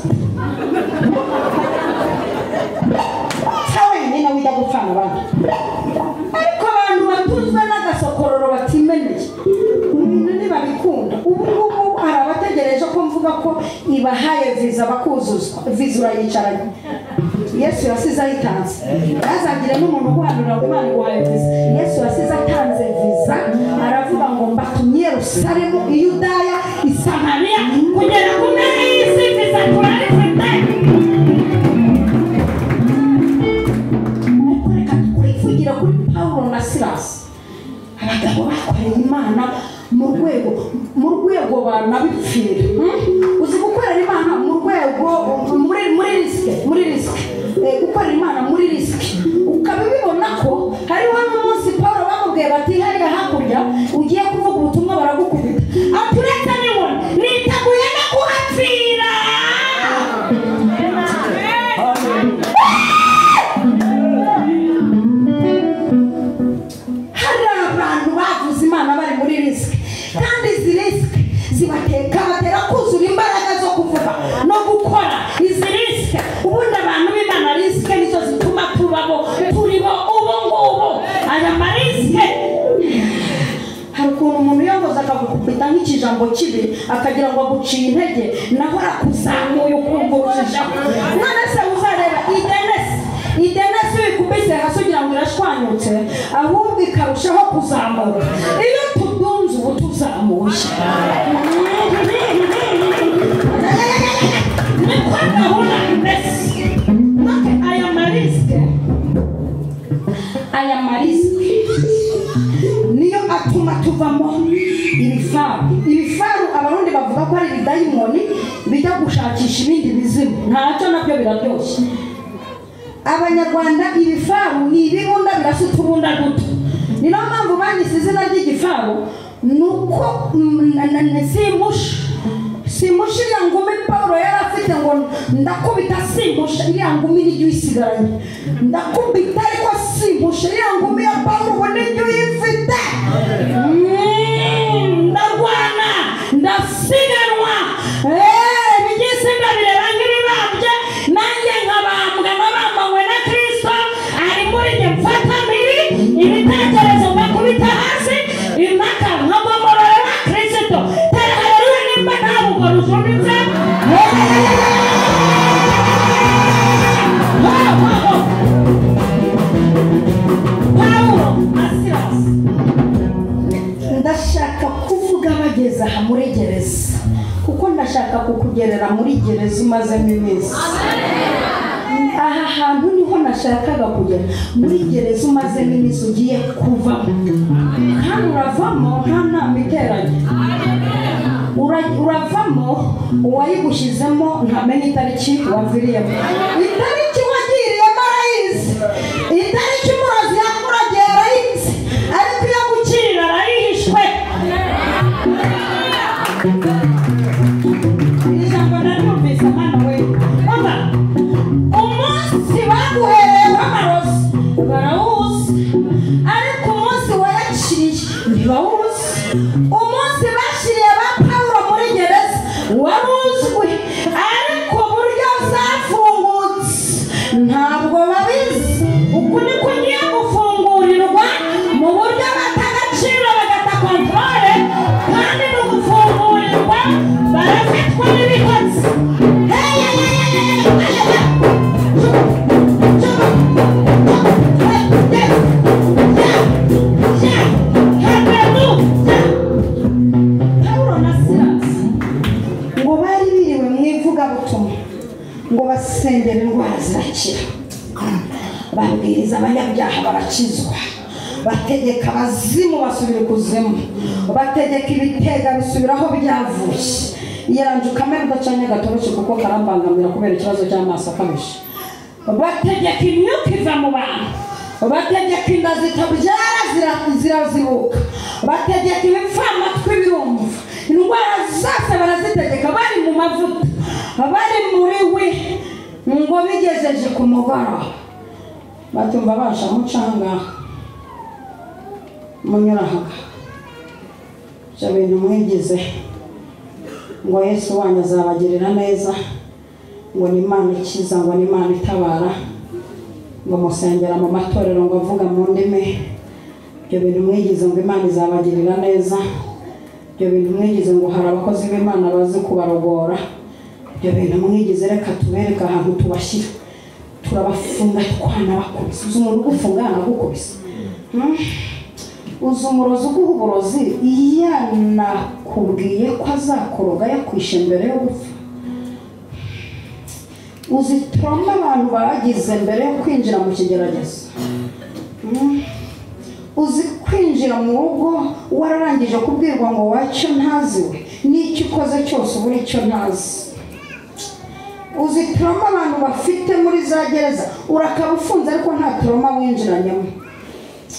Pfa wenyine ujya gupfana abandi. Ariko abantu batunzwe n'agasokororo batimeneye ibintu ntibabikunda. Ubu ngubu hari abategereje ko mvuga ko ibahaye viza bakuzuzwa, viza urayicaranye. Yesu yasize ayitanze, ntazagire n'umuntu uguhanurira ngo Imana iguhaye viza. Yesu yasize atanze viza, aravuga ngo mbatumye Yerusalemu, i Yudaya, i Samariya, kugera ku mpera y'isi, viza turayifite. Ariko reka twivugira kuri Pawulo na Silasi, abagabo bakoreye Imana mu rwego banabipfira. Uzi gukorera Imana mu rwego muri risike, muri risike, gukorera Imana muri risike. ikigambo kibi akagira ngo aguciye intege, naho arakuzamuye ukumva urushijeho. None se uzareba idenesi wikubise hasi ugira ngo irashwanyutse, ahubwo ikarushaho kuzamuka. Iyo tudunze ubu tuzamuye niko gahunda imeze. Aya marisike niyo atuma tuvamo ibifaru. Ibifaru abarundi bavuga ko ari ibidayimoni bijya gushakisha ibindi bizimu, ntacyo nabyo biraryoshye. Abanyarwanda ibifaru ni ibibunda birasa utubunda duto. Ni nayo mpamvu banyise izina ry'igifaru, nuko simusha iriya ngumi Pawulo yari afite ngo ndakubita simusha, iriya ngumi nijya uyisigaranye, ndakubita ariko simusha, iriya ngumi ya Pawulo ubu nijya uyifite. Ndarwana, ndasiganwa, ibigisi ndabireba nk'ibibambye, nanjye nkabambwa nabambanywe na Kristo ari muri njye. Mfata mpiri ibitekerezo mbakubita hasi, impaka nkagomororera Kristo. Tera haleluya nimba nta bugoro ujumitse. Pawulo na Silasi, ndashaka kuvuga bageze aha muri gereza, kuko ndashaka kukugerera muri gereza umazemo iminsi. Aha hantu niho nashakaga kugera, muri gereza umazemo iminsi ugiye kuvamo, kandi uravamo nta nama iteranye. Uravamo uwayigushyizemo ntamenya itariki waviriyemo, itariki wagiriyemo arayizi, itariki umurozi yakuragiye arayizi, ariko iyo agukirira arayihishwe. Iri jambo naryumvise mwana we. Umva, umunsi baguhereyeho amarozi barawuzi, ariko umunsi wayakiriye ntibawuzi. Umunsi bashyiriye ba Pawulo muri gereza wari uzwi, ariko uburyo zafungutse ntabwo babizi. Uku niko ugiye gufungurirwa mu buryo bata agaciro bagata kontorore, kandi mu gufungurirwa barafatwa n'ibikotsi. Pawulo na Silasi ngo bari biriwe mu ivugabutumwa, ngo basengera indwara zirakira, babwiriza abanyabyaha barakizwa, bategeka abazimu basubira ikuzimu, bategeka ibitega bisubira aho byavuye. Yaranje kamera udacanye gatoroshi kuko karambangamira kubera ikibazo cy'amaso akabije. Bategeka imyuka iva mu bantu, bategeka inda zitabyara zirazibuka, bategeka ibipfamatwi birumva, indwara zose barazitegeka. Bari mu mavuta, bari muri we, ngo bigejeje ku mugoroba batumva basha mucanga munyura aha. Ibyo bintu mwigize ngo Yesu wanyu azabagirira neza, ngo ni Imana ikiza, ngo ni Imana itabara, ngo musengera mu matorero ngo avuga mu ndimi. Ibyo bintu mwigize ngo Imana izabagirira neza, ibyo bintu mwigize ngo hari abakozi b'Imana bazi kubarogora, ibyo bintu mwigize reka tubereke ahantu tubashyira, turabafunga twanabakubise. Uzi umuntu ugufunga yanagukubise, uzi umurozi uguha uburozi yanakubwiye ko azakoroga yakwishe mbere yo gupfa. Uzi trauma abantu bagize mbere yo kwinjira mu kigeragezo. Uzi kwinjira mu rugo wararangije kubwirwa ngo wacyo ntaziwe, n'icyo ukoze cyose ubura icyo ntazi. Uzi trauma abantu bafite muri za gereza, urakaba ufunze ariko nta trauma winjiranyemo.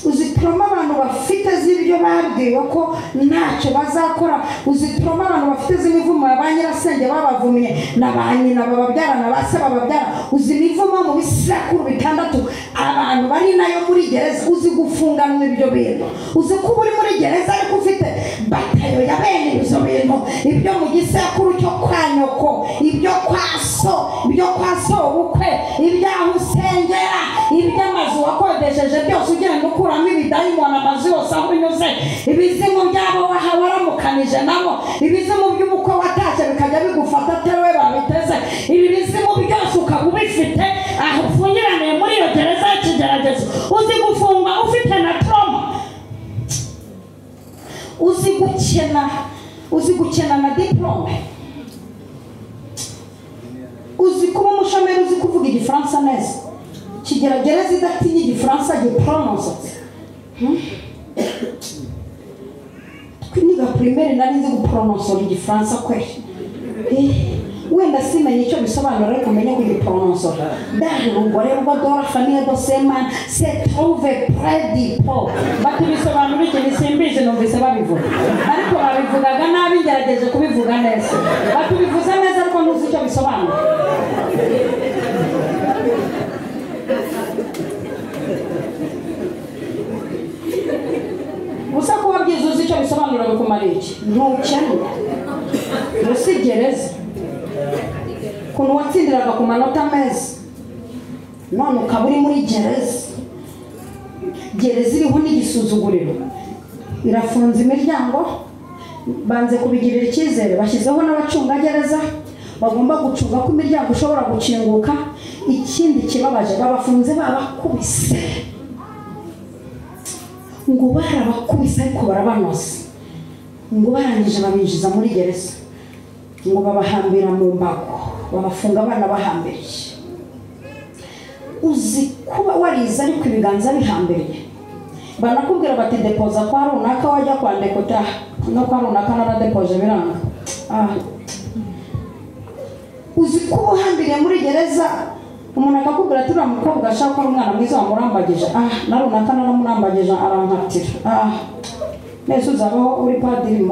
Uzi trauma abantu bafite z'ibyo babwiwe ko ntacyo bazakora. Uzi trauma abantu bafite z'imivumo ya ba nyirasenge babavumiye na ba nyina bababyara na ba se bababyara. Uzi imivumo mu bisekuru bitandatu abantu bari nayo muri gereza. Uzi gufunganwa ibyo bintu, uzi ko uri muri gereza ariko ufite batayo ya bene ibyo bintu, ibyo mu gisekuru cyo kwa nyoko, ibyo kwa so, ibyo kwa so bukwe, ibyaho usengera, iby'amazu wakodesheje byose ugenda. gukuramo ibidayimoni amazu yose aho unyuze, ibizimu byabo waramukanije nabo, ibizimu by'ubukwe watashye bikajya bigufata atari we babiteze, ibi bizimu byose ukaba ubifite aho ufungiraniye muri iyo gereza y'ikigeragezo. Uzi gufungwa ufite na trauma, uzi gukena na diplome, uzi kuba umushomeri, uzi kuvuga igifaransa neza. Kigeragereza idatinya igifaransa gipronounce. Twiniga primaire nari nzi gupronounce igifaransa kweli. Wenda simenye icyo bisobanura ariko umenye kugipronounce. Dans l'ugore rwa dora famille de Seman se trouve près du port. Bati bisobanura iki? Simbizi, numvise babivuga ariko babivugaga nabi, ngerageje kubivuga neza. Bati bivuze neza ariko ntuzi icyo bisobanura. Gusa kuba byiza uzi icyo bisobanura bikumara iki? Ntukennye, usi gereza ukuntu watsindiraga ku manota meza none ukaba uri muri gereza. Gereza iriho n'igisuzuguriro, irafunze imiryango, banze kubigirira icyizere, bashyizeho n'abacungagereza bagomba gucunga ko imiryango ishobora gukinguka. Ikindi kibabaje, babafunze babakubise, ngo barabakubise ariko barabanoza, ngo barangije babinjiza muri gereza, ngo babahambira mu mbago, babafunga abana bahambiriye. Uzi kuba warize ariko ibiganza bihambiriye, banakubwira bati depoza kwa runaka, wajya kwandika utaha no kwa runaka naradepoje biranga. Uzi kuba uhambiriye muri gereza, umuntu akakubwira ati uriya mukobwa ashaka ko ari umwana mwiza wamurambagije, na runaka naramurambagije arankatira. Nese uzabaho uri padiri,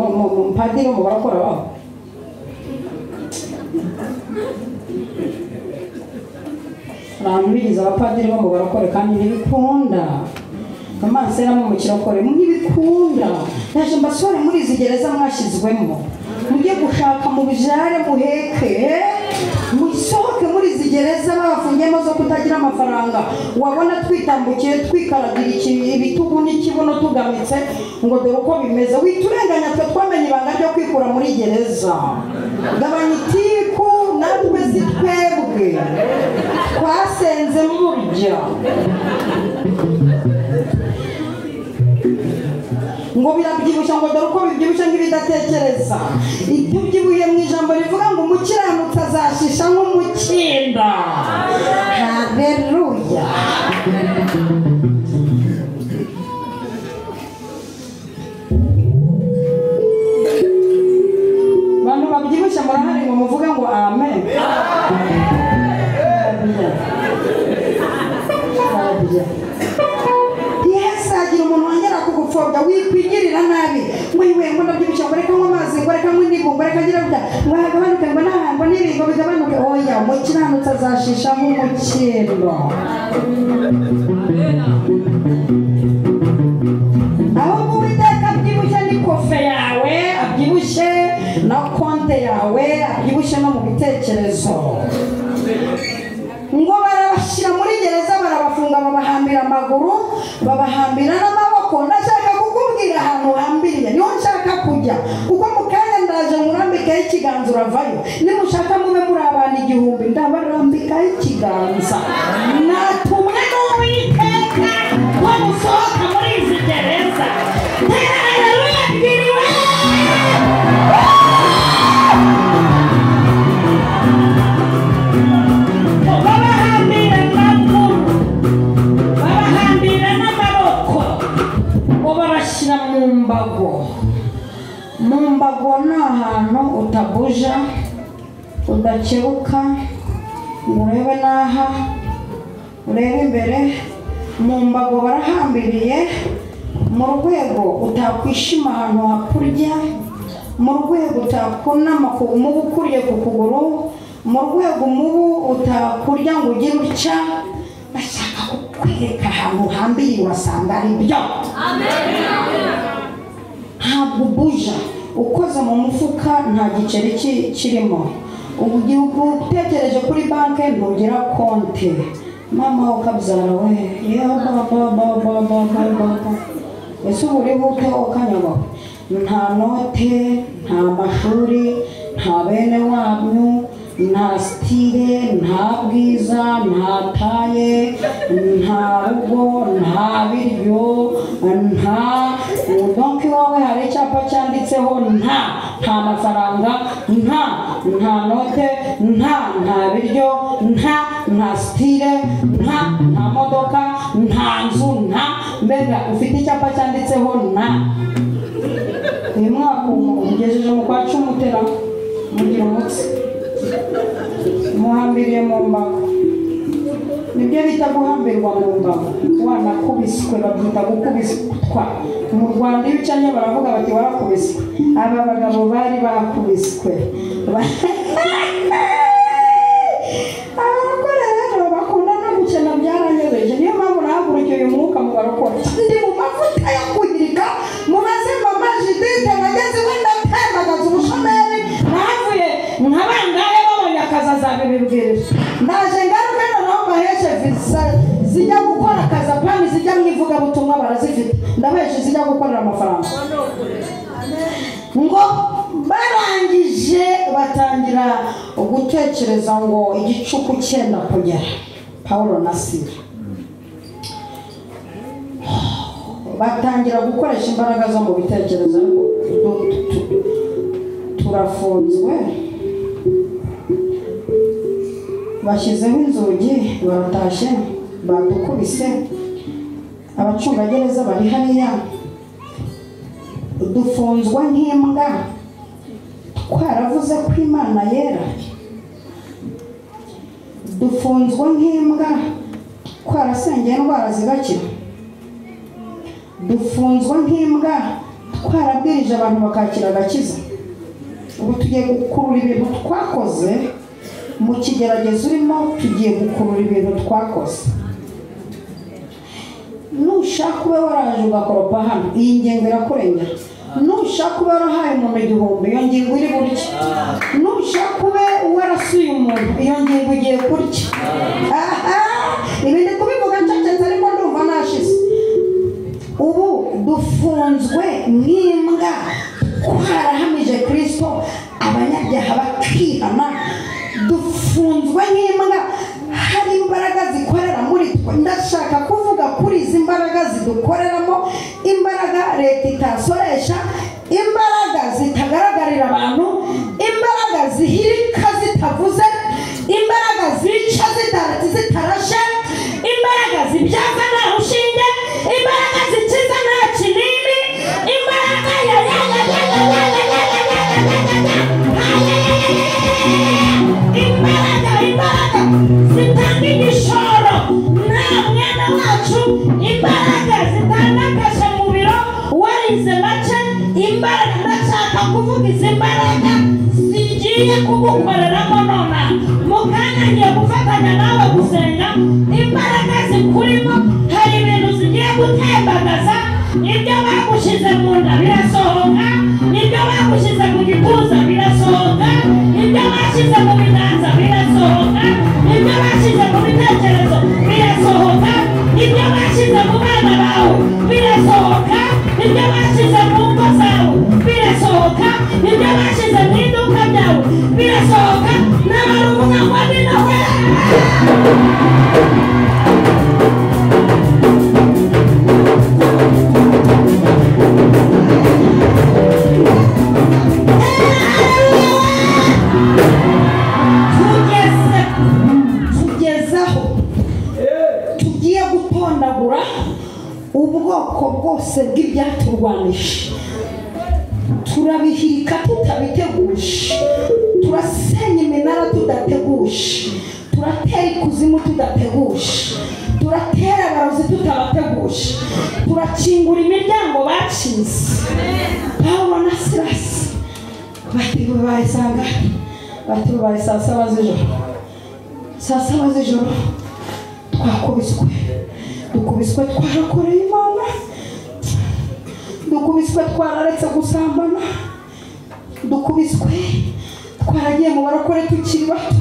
padiri mu barakora baho. Abantu bigize abapadiri bo mu barakore kandi ntibikunda, amansera mu kirokore ntibikunda. Naje mbasore muri izi gereza mwashyizwemo, mujye gushaka mu bijare muheke, musohoke muri izi gereza babafungiyemo zo kutagira amafaranga. Wabona twitambukiye twikaragira ibitugu n'ikibuno tugamitse ngo dore uko bimeze. Witurenganya, twe twamenye ibanga ryo kwikura muri gereza. Gabanya itiku, natwe si twebwe twasenze murya. Ngo birabyibushya, ngo dore uko bibyibushye nk'ibidatekereza. Ibyo ubyibuye mu ijambo rivuga ngo umukiranutsi azashisha nk'umukinda. Haleluya. Bantu babyibushye murahari ngo muvuge ngo amen. Ntihazagira umuntu wongera kugupfobya, wikwigirira nabi ngo iwe ngo ndabyibushye, ngo reka nywe amazi, ngo reka nywe indimu, ngo reka ngire gutya, ngo hagabanuke, ngo naha, ngo n'ibi ngo bigabanuke. Oya, umukiranutsi azashisha nk'umukindo. Ahubwo Uwiteka abyibushye n'ikofe yawe, abyibushye na konte yawe, abyibushye no mu bitekerezo. Ngo barabashyira muri gereza, barabafunga, babahambira amaguru, babahambira n'amaboko. Ndashaka kukubwira ahantu uhambiriye, niho nshaka kujya, kuko mu kanya ndaje nkurambikaho ikiganza uravayo. Nimushaka mube muri abantu 1000, ndabarambikaho ikiganza. Natumwe n'Uwiteka ko musohoka muri izi gereza. Haleluya, bwiriwe. Babahambira amaguru, babahambira n'amaboko, ngo babashyira mu mbago. Mu mbago ni ahantu utabuja, udakebuka, ngo urebe n'aha, urebe imbere. Mu mbago barahambiriye, mu rwego utakwishima ahantu hakurya, mu rwego utakunama ku umubu ukuriye ku kuguru, mu rwego umubu utakurya ngo ugire utya. Bashaka kukwereka ahantu uhambiriye, urasanga ari byo. Ntabwo ubuja, ukoze mu mufuka nta giceri kirimo. Utekereje kuri banki ntugira konti. Mama ukabyara we ya ba ba ba ba ba ba ba. Ese ubu uri bute ukanyagwa? Nta note, nta mashuri, nta bene wanyu, nta style, nta bwiza, nta taye, nta rugo, nta biryo, nta donc iwawe hari icyapa cyanditseho nta, nta mafaranga, nta, nta note, nta, nta biryo, nta, nta style, nta, nta modoka, nta nzu, nta, mbega ufite icyapa cyanditseho nta. Uyu mwaka ugejeje mu kwa 10 utera mugira umutsi muhambiriye mu mbago. Nibyo bita guhambirwa mu mbago. Wanakubiswe babyita gukubiswa. Mu Rwanda iyo ucanye baravuga bati warakubiswe. Aba bagabo bari bakubiswe. Abarokore rero bakunda no gukena byaranyobeje. Niyo mpamvu nahagurukiye uyu mwuka mu barokore. Ndi mu mavuta yo kuhirika, mubaze mama Judith nageze we ndatembagaza ubushomeri, nahavuye nka bangahe babonye akazi azabibibwirije. Ndaje ngaruke noneho mbaheshe visa zijya gukora akazi apana zijya mu ivugabutumwa barazifite. Ndabaheshe zijya gukorera amafaranga. Ngo barangije batangira gutekereza ngo igicuku cyenda kugera. Paulo na Sila batangira gukoresha imbaraga zo mu bitekerezo. Turafunzwe, bashyizeho inzugi, baratashye, badukubise, abacungagereza bari hariya, dufunzwe nk'imbwa, twaravuze ko Imana yera, dufunzwe nk'imbwa, twarasengeye indwara zigakira, dufunzwe nk'imbwa, twarabwirije abantu bakakira agakiza. Ubu tugiye gukurura ibintu twakoze mu kigeragezo urimo, tugiye gukurura ibintu twakoze. Nushaka ube waraje ugakoropa hano, iyi ngingo irakurengera. Nushaka ube warahaye umuntu 1000, iyo ngingo iri burya. Nushaka ube warasuye umuntu, iyo ngingo igiye kurya. Ibi ndi kubivuga ncecetse ariko ndumva nashize. Ubu dufunzwe nk'imbwa, twarahamije Kristo, abanyabyaha bakihana. Dufunzwe nk'imbwa, hari imbaraga zikorera muri twe. Ndashaka kuvuga kuri izi mbaraga zidukoreramo, imbaraga leta itasoresha, imbaraga zitagaragarira abantu, imbaraga zihirika zitavuze, imbaraga zica zitarashe, imbaraga zibyaza nta rushinge, imbaraga zikiza nta kinini, imbaraga ya ya ya ya ya ya ya ya ya ya imbaraga, imbaraga zitanga igishoro nta mwana wacu, imbaraga zitanga kashe mu biro warize make, imbaraga ndashaka kuvuga izi mbaraga zigiye kugukoreramo nona. Mu kanya ngiye gufatanya nawe gusenga, imbaraga zikurimo hari ibintu zigiye gutembagaza. Ibyo bagushyize mu nda birasohoka, ibyo bagushyize mu gituza birasohoka, ibyo bashyize mu biganza birasohoka, ibyo bashyize mu bitekerezo birasohoka, ibyo bashyize mu bana bawe birasohoka, ibyo bashyize mu ngo zawe birasohoka, ibyo bashyize mu iduka ryawe birasohoka. N'abaruvuga ngo ni nawe. Tugezeho tugiye gutondagura ubwoko bwose bw'ibyaturwanisha, turabihirika tutabiteguje, turasenya iminara tudateguje, turatera ikuzimu tudateguje, turatera abarozi tutabateguje, turakingura imiryango bakinze. Paulo na Silasi bati bubaye sangahe? Bati bubaye saa 7 z'ijoro. Saa 7 z'ijoro twakubiswe, dukubiswe twarakoreye Imana, dukubiswe twararetse gusambana, dukubiswe twaragiye mu barokore tukiri bato,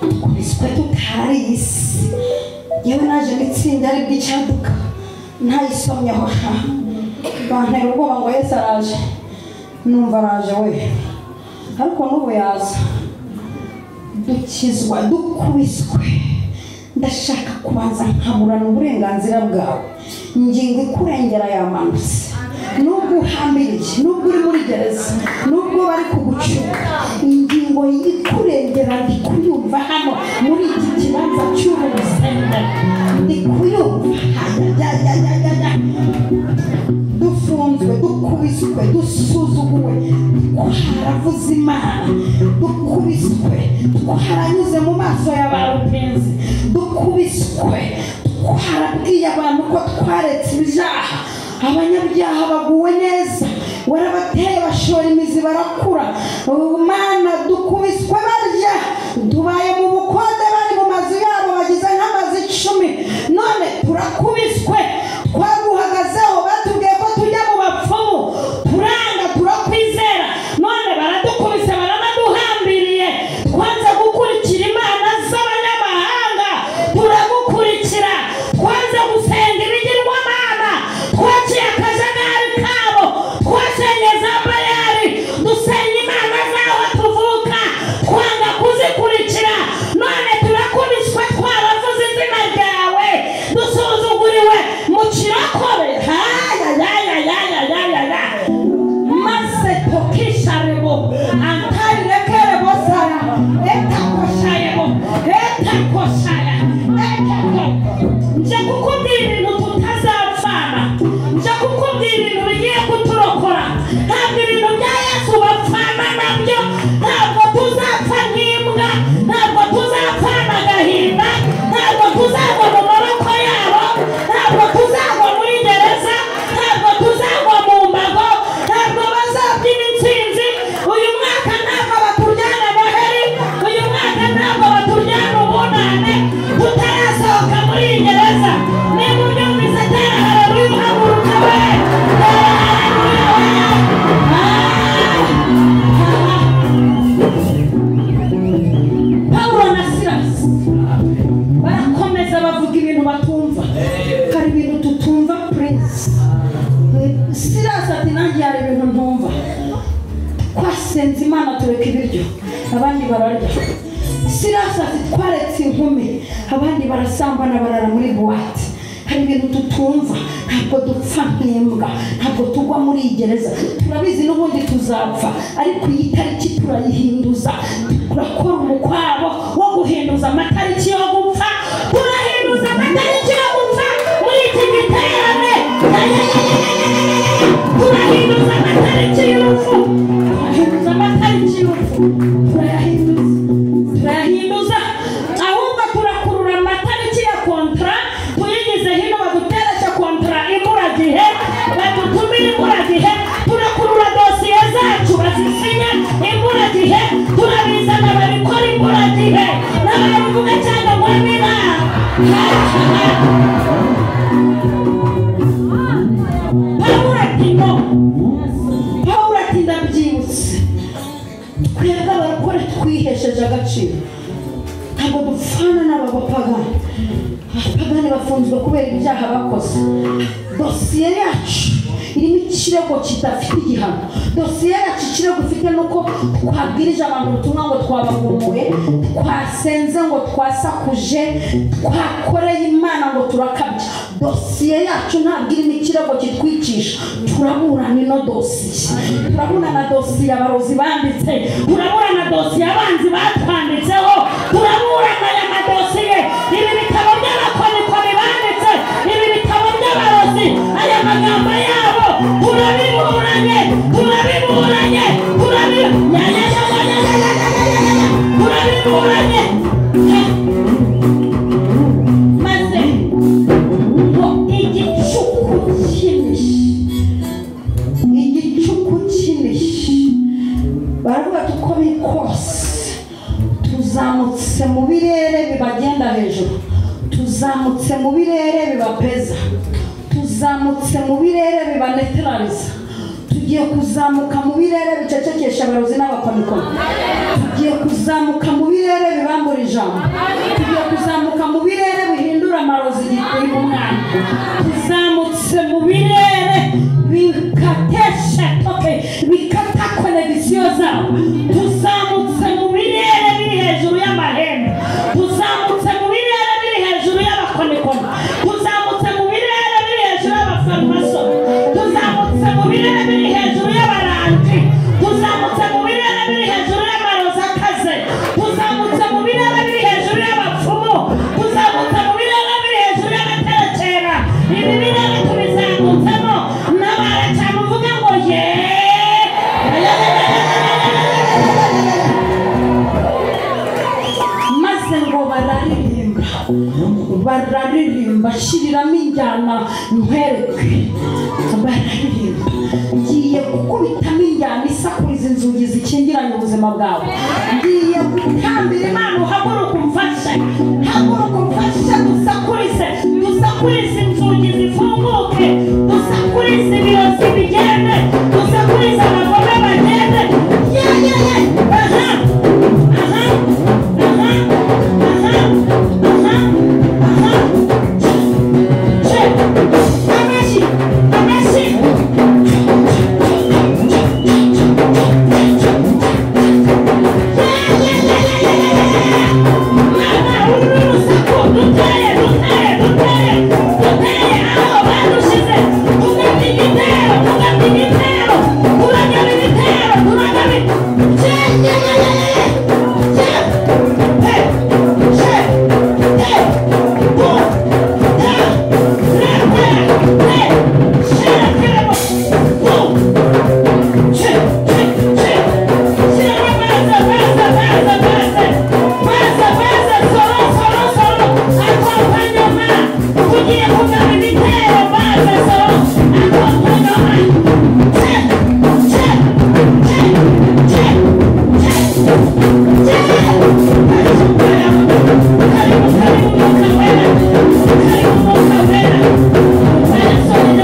Dukubiswe tutari isi. Yewe naje mitsinda ari bw'icyaduka ntayisomyeho sha. Bantera ubwoba ngo Yesu araje. Numva araje we. Ariko n'ubu yaza. Dukizwa dukubiswe. Ndashaka kubanza nkaburana uburenganzira bwawe. Ingingo ikurengera yamanutse. Nubwo uhambiriye, nubwo uri muri gereza, nubwo bari kugucuka, ingingo ikurengera ndi kuyumva hano muri iki kibanza cy'urusengero. Ndi kuyumva. Dufunzwe, dukubiswe, dusuzuguwe, twaravuze Imana, dukubiswe, twaranyuze mu maso ya ba rupenzi, dukubiswe, twarabwiye abantu ko twaretse ibyaha. Abanyabyaha baguwe neza, warabateye bashora imizi barakura. Mana dukubiswe barya, tubaye mu bukode bari mu mazu yabo bagize nk'amazu 10, none turakubiswe. Twaguhagazeho batubwiye ko tujya mu bapfumu, turanga turakwizera, none baradukubise baranaduhambiriye. Twanze gukurikira imana z'abanyamahanga, turagukurikira. Twanze gusenga ibigirwamana, twaciye akajagari kabo, twasenye za Bayali, dusenya imana z'aho tuvuka, twanga kuzikurikira, none turakubiswe twaravuze izina ryawe, dusuzuguriwe mu kirokobe. Maze tokisharebo antarirekerebo sara etakoshayebo etakoshaya etako. Nje kukubwira ibintu tutazapfana, nje kukubwira ibintu bigiye kuturokora. Ntabwo ibintu bya Yesu bapfana nabyo, ntabwo tuzapfa nk'imbwa, ntabwo tuzapfana agahinda, ntabwo tuzagwa mu maboko yabo, ntabwo tuzagwa muri gereza, ntabwo tuzagwa mu mbago, ntabwo bazabyina intsinzi. Uyu mwaka ntabwo baturyana Noheli, uyu mwaka ntabwo baturyana ubunane, tutarasohoka muri iyi gereza. Niba ubyumvise tera haleluya, uhaguruka we, tera haleluya we. Pawulo na Silasi barakomeza bavuga ibintu batumva. Hari ibintu tutumva Prince. Silasi ati nanjye hari ibintu ntumva. Twasenze Imana tureka ibiryo, abandi bararya. Silasi ati twaretse inkumi, abandi barasambana barara muri buwate. Hari ibintu tutumva. Ntabwo dupfa nk'imbwa, ntabwo tugwa muri iyi gereza, turabizi n'ubundi tuzapfa, ariko iyi tariki turayihinduza. Turakora umukwabo wo guhinduza amatariki yo gupfa, turahinduza amatariki yo gupfa muri iki giterane. Turahinduza amatariki y'urupfu, turahinduza amatariki y'urupfu, turayahinduza, turayahinduza. Ahubwo turakurura amatariki ya kontra, tuyigize hino baduteresha kontra imburagihe, badutumire imburagihe. Turakurura dosiye zacu bazisinya imburagihe, turabizana babikora imburagihe. N'ababivuga cyangwa ngo amina. Pawulo ati no, Pawulo ati ndabyibutse, twebwe abarokore twihesheje agaciro, ntabwo dupfana n'aba bapagani. Abapagani bafunzwe kubera ibyaha bakoze. Dosiye yacu irimo ikirego kidafite igihano. Dosiye yacu ikirego ifite nuko twabwirije abantu ubutumwa ngo twabagumuye, twasenze ngo twasakuje, twakoreye Imana ngo turakabya. Dosiye yacu ntabwo irimo ikirego kitwicisha. Turaburana ino dosiye, turaburana dosiye abarozi banditse, turaburana dosiye abanzi batwanditseho, turaburana aya madosiye, ibi bitabo by'abakonikoni banditse, ibi bitabo by'abarozi, aya magambo yabo turabiburanye, turabiburanye, turabiburanye. Maze ngo igicuku kinini, igicuku kinini, baravuga ati uko biri kose tuzamutse mu birere bibagenda hejuru, tuzamutse mu birere bibapeza, tuzamutse mu birere bibanetraliza, tugiye kuzamuka mu birere bicecekesha abarozi n'abakonikoni, tugiye kuzamuka mu birere bibambura ijambo. Tugiye kuzamuka mu birere bihindura amarozi igiteye umwana. Tuzamutse mu birere bikatesha toke bikata konegisiyo zabo. Tuzamutse mu birere biri hejuru y'amahembe. Tuzamutse mu birere biri hejuru y'abakonikoni. Tuzamutse mu birere biri hejuru y'abafarumasi. Tuzamutse mu birere biri hejuru y'abarangi. Tuzamutse mu birere biri hejuru y'amarozi akaze. Tuzamutse mu birere biri hejuru y'abapfumu. Tuzamutse mu birere biri hejuru y'abaterekera. Ibi birere tubizamutsemo n'abara cyane uvuga ngo ye. Maze ngo bararirimba, bararirimba, shyiriramo injyana nkwereke. Bararirimba, ngiye gukubitamo injyana isakuriza inzugi zikingiranye ubuzima bwawe. Ngiye gutambira Imana, uhaguruke umfashe, haguruka umfashe, dusakurize, dusakurize inzugi zifunguke, dusakurize ibirozi bigende, dusakurize abagome bagende. Ye ye ye, aha aha aha aha aha aha. Che, amashyi, amashyi. Mama, uru urusaku, dutere, dutere, dutere, dutere aho badushize. Tugabye igitero, tugabye igitero, turagaba ibitero, turagaba. Che, ye, ye, ye, ye, che, he, che, te, tu, ta, ra, ta, te, she, ra, tu, che, che, che. Shyiramo baze, baze, baze, baze, baze, baze, soro, soro, soro, akompanyoma. Tugiye kugaba ibitero, baze, soro, akompanyoma. Che, che, che, che, che, che. Karibu, karibu, Mwuka Wera. Karibu, Mwuka Wera. Wera, soro, sere,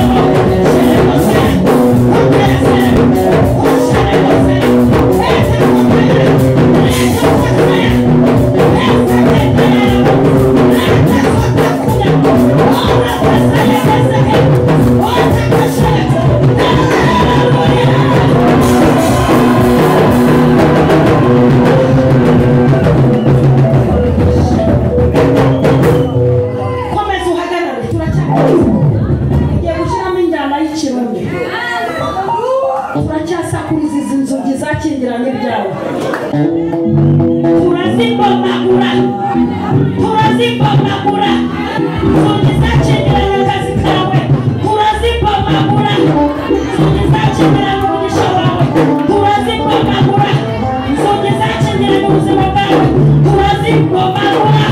sere, sere, sere, Komeza uhagarare, turacyakomeza. Tugiye gushyiramo injyana y'ikirundi. Turacyasakuriza izi nzugi zakingiranye ibyawe. Turazibomagura, turazibomagura. Inzugi zakingiranye akazi kawe, turazibomagura. Inzugi zakingiranye umugisha wawe, turazibomagura. Inzugi zakingiranye ubuzima bwawe, turazibomagura.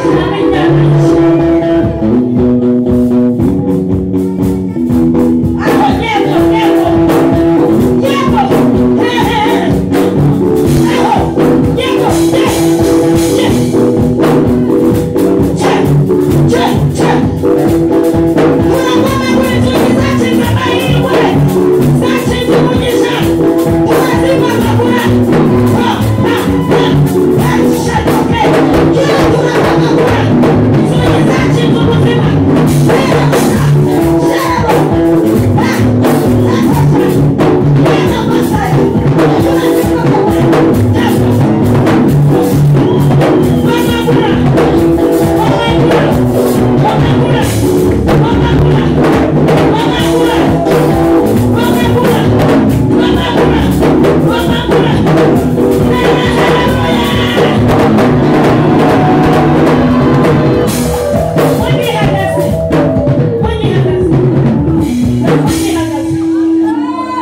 Shyiramo injyana y'ikirundi. Aho yego, yego, yego, he, he, he. Aho, yego, ye, ye. Che, che, che. Turabomagura inzugi zakinze amahirwe, zakinze umugisha, turazibomagura. Ha, ha, ha, ha, shatoke. Ye, turabomagura. Inzugi zakinze ubuzima.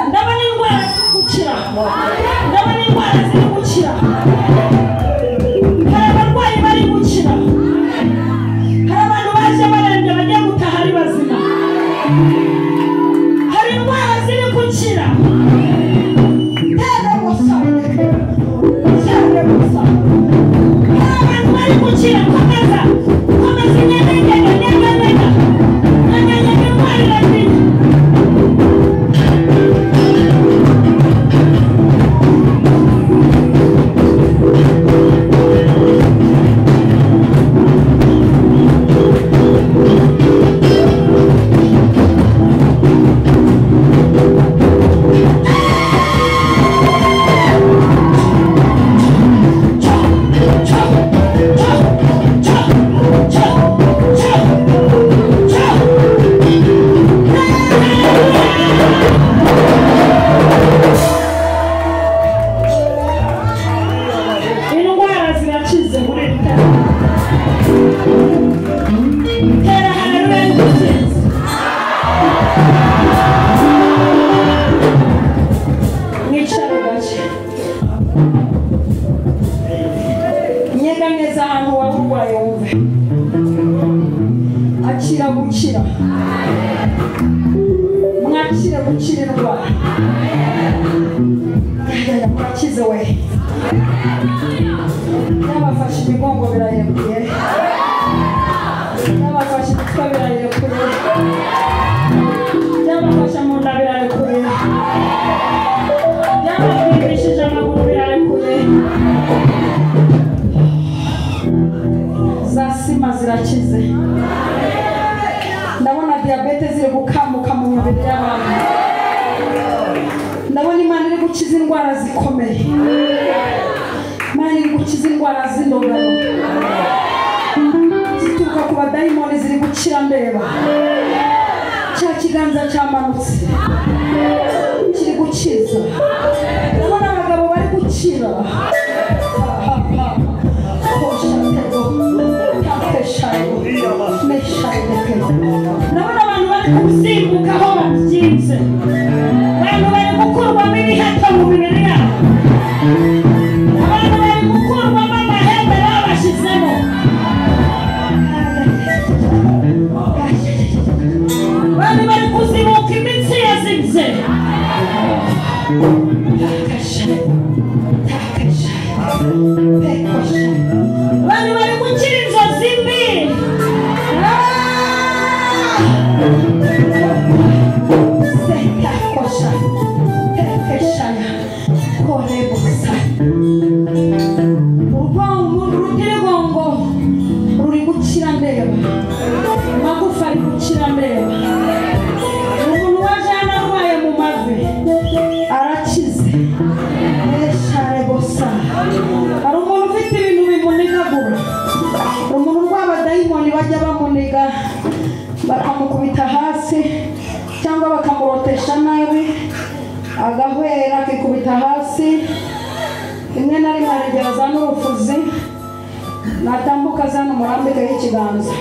Ndabona indwara ziri gukira, ndabona indwara ziri gukira. Hari abarwayi bari gukira, hari abantu baje barembye bagiye gutaha ari bazima. Hari indwara ziri gukira. Tere gusa, tere gusa. Hari abantu bari gukira. Komeza, komeza, inyeganyega, nyeganyega, nyeganyega, indwara iragira. Akira gukira, mwakire gukira indwara. Yaya murakize we, yabafashe imigongo birayirekuye, yabafashe imitwe birayirekuye, yabafashe mu nda birarekuye, yabapimishije amaguru birarekuye, za sima zirakize. Ndabona diyabete ziri gukamuka mu mubiri y'abantu. Ndabona Imana iri gukiza indwara zikomeye, Imana iri gukiza indwara z'indogano zituruka ku badayimoni, ziri gukira ndeba. Cya kiganza cyamanutse kiri gukiza. Ndabona abagabo bari gukira. Ndabona abantu bari kusimbuka aho babyinze, abantu bari gukurwamo ibihato mu mibiri yabo, abantu bari gukurwamo amahembe babashyizemo, abantu bari kuzibuka imitsi yazibye. Abantu bari gukira inzozi mbi. Urutirigongo ruri gukira ndeba, amagufa ari gukira ndeba. Umuntu waje hano arwaye mu mavi arakize. Hari umuntu ufite ibintu bimunigagura, umuntu rw'abadayimoni bajya bamuniga bakamukubita hasi cyangwa bakamurotesha nabi agahwera akikubita hasi, rimwe na rimwe arigera n'ubufuzi, natambuka zana umurambike y'ikiganza.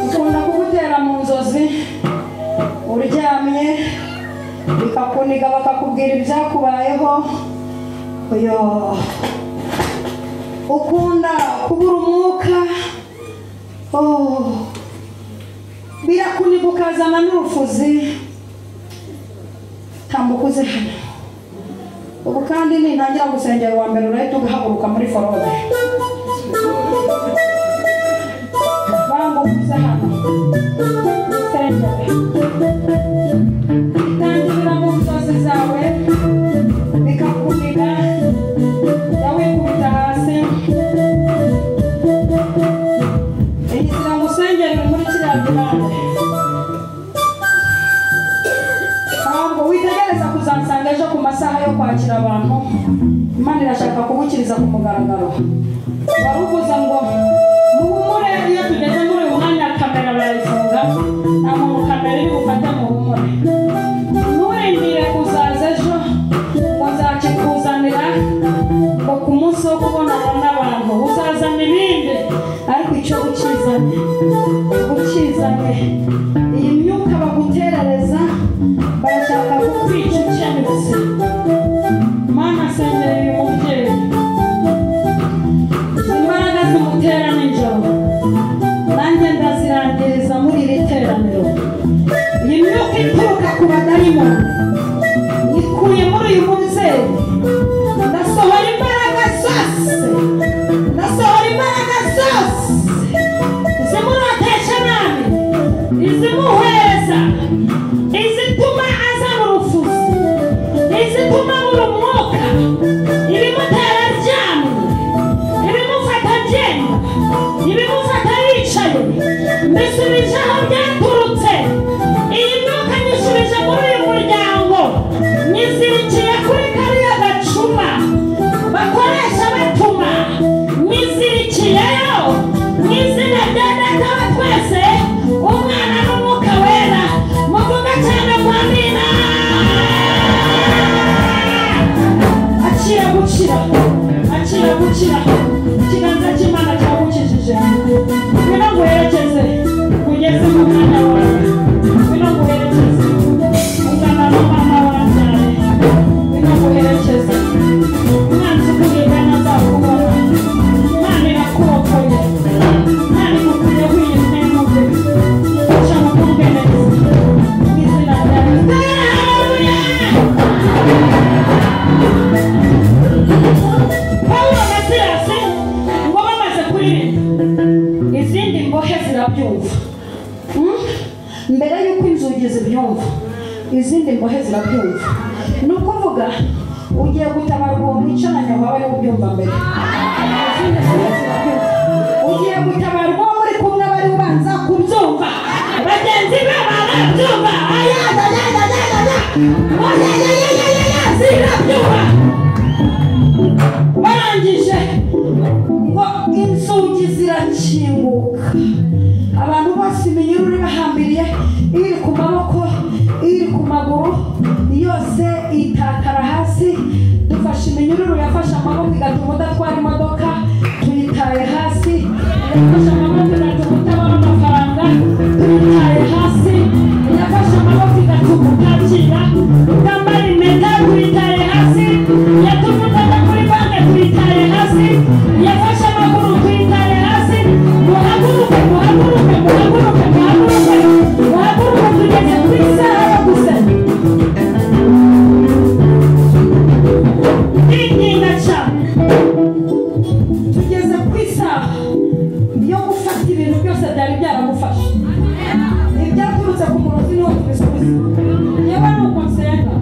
Ikunda kugutera mu nzozi uryamye bikakuniga, bakakubwira ibyakubayeho. Oyo ukunda kubura umwuka, oh birakuniga ukazana n'urufuzi. Tambuka uze hano. Ubu kandi nintangira gusengera uwa mbere urahita ugahaguruka muri forode. Banguka uze hano usengere. Itangirira mu nzozi zawe bikakuniga, wikubita hasi. Iyi nzira ngusengere iri muri kiriya gihande. Ntabwo witegereza kuzansanga ejo ku masaha yo kwakira abantu. Imana irashaka kugukiriza ku mugaragaro. Waruvuze ngo muhumure, iyo tugeze muri uyu mwanya kamera barayifunga, nta muntu kamera iri bufate, muhumure. Nturindire kuzaza ejo ngo nzakikuzanira, ngo ku munsi wo kubonana n'abantu uzazana ibindi, ariko icyo ukizanye ukizanye. Iyi myuka baguterereza barashaka kukwica ukenutse. Mana sengera uyu mubyeyi, imbaraga zimutera nijoro nanjye ndazirangiriza muri iri teraniro. Iyi myuka ituruka ku badayimoni ikuye muri uyu mubyeyi. Ndasohora imbaraga zose, ndasohora imbaraga zose izimurotesha nabi, izimuheza, izituma azana urufuzi, izituma abura umwuka, ibimutera aryamye, ibimufata agenda, ibimufata yicaye, mbisubije aho byaturutse. Iyi myuka nyisubije muri uyu muryango, nyizirikiye kuri kariya gacuma bakoresha batuma, nyizirikiyeyo mu izina rya Data wa twese, Umwana n'Umwuka Wera. Muvuge cyane ngo amina. Akira gukira, akira gukira. Ikiganza cy'Imana cyagukijije. Ngwino nguherekeze kugeze mu mwanya wawe. Ngwino nguherekeze ungana na mama wabyaye. Ngwino nguherekeze. Umwanzi ukugenda azakubona. Imana irakurokoye, Imana igukuyeho iyi ntebe. Inzugi zibyumva, izindi mbohe zirabyumva. Ni ukuvuga ugiye gutabarwa uwo mwicaranye wawe ari ubyumva mbere, izindi mbohe zirabyumva. Ugiye gutabarwa uwo muri kumwe bari ubanza kubyumva, bagenzi be barabyumva. Zirabyumva. Barangije ngo inzugi zirakinguka, abantu bose iminyururu ibahambiriye, iri ku maboko, iri ku maguru, yose itakara hasi. Dufashe iminyururu yafashe amaboko igatuma udatwara imodoka, tuyitaye hasi. Yafashe amaboko igatuma utabona amafaranga, tuyitaye hasi. Yafashe amaboko igatuma utakira, utambara impeta, tuyitaye hasi. Yatuma utajya kuri banki, tuyitaye hasi. Yafashe amaguru, tuyitaye hasi. Muhaguruke, muhaguruke, muhaguruke, muhaguruke, muhaguruke, tugeze ku isaha yo gusenga. Ndinginga cyane. Tugeze ku isaha yo gufata ibintu byose byari byaragufashe, ibyaturutse ku murozi niho tubisubiza. Yewe ni uko nsenga.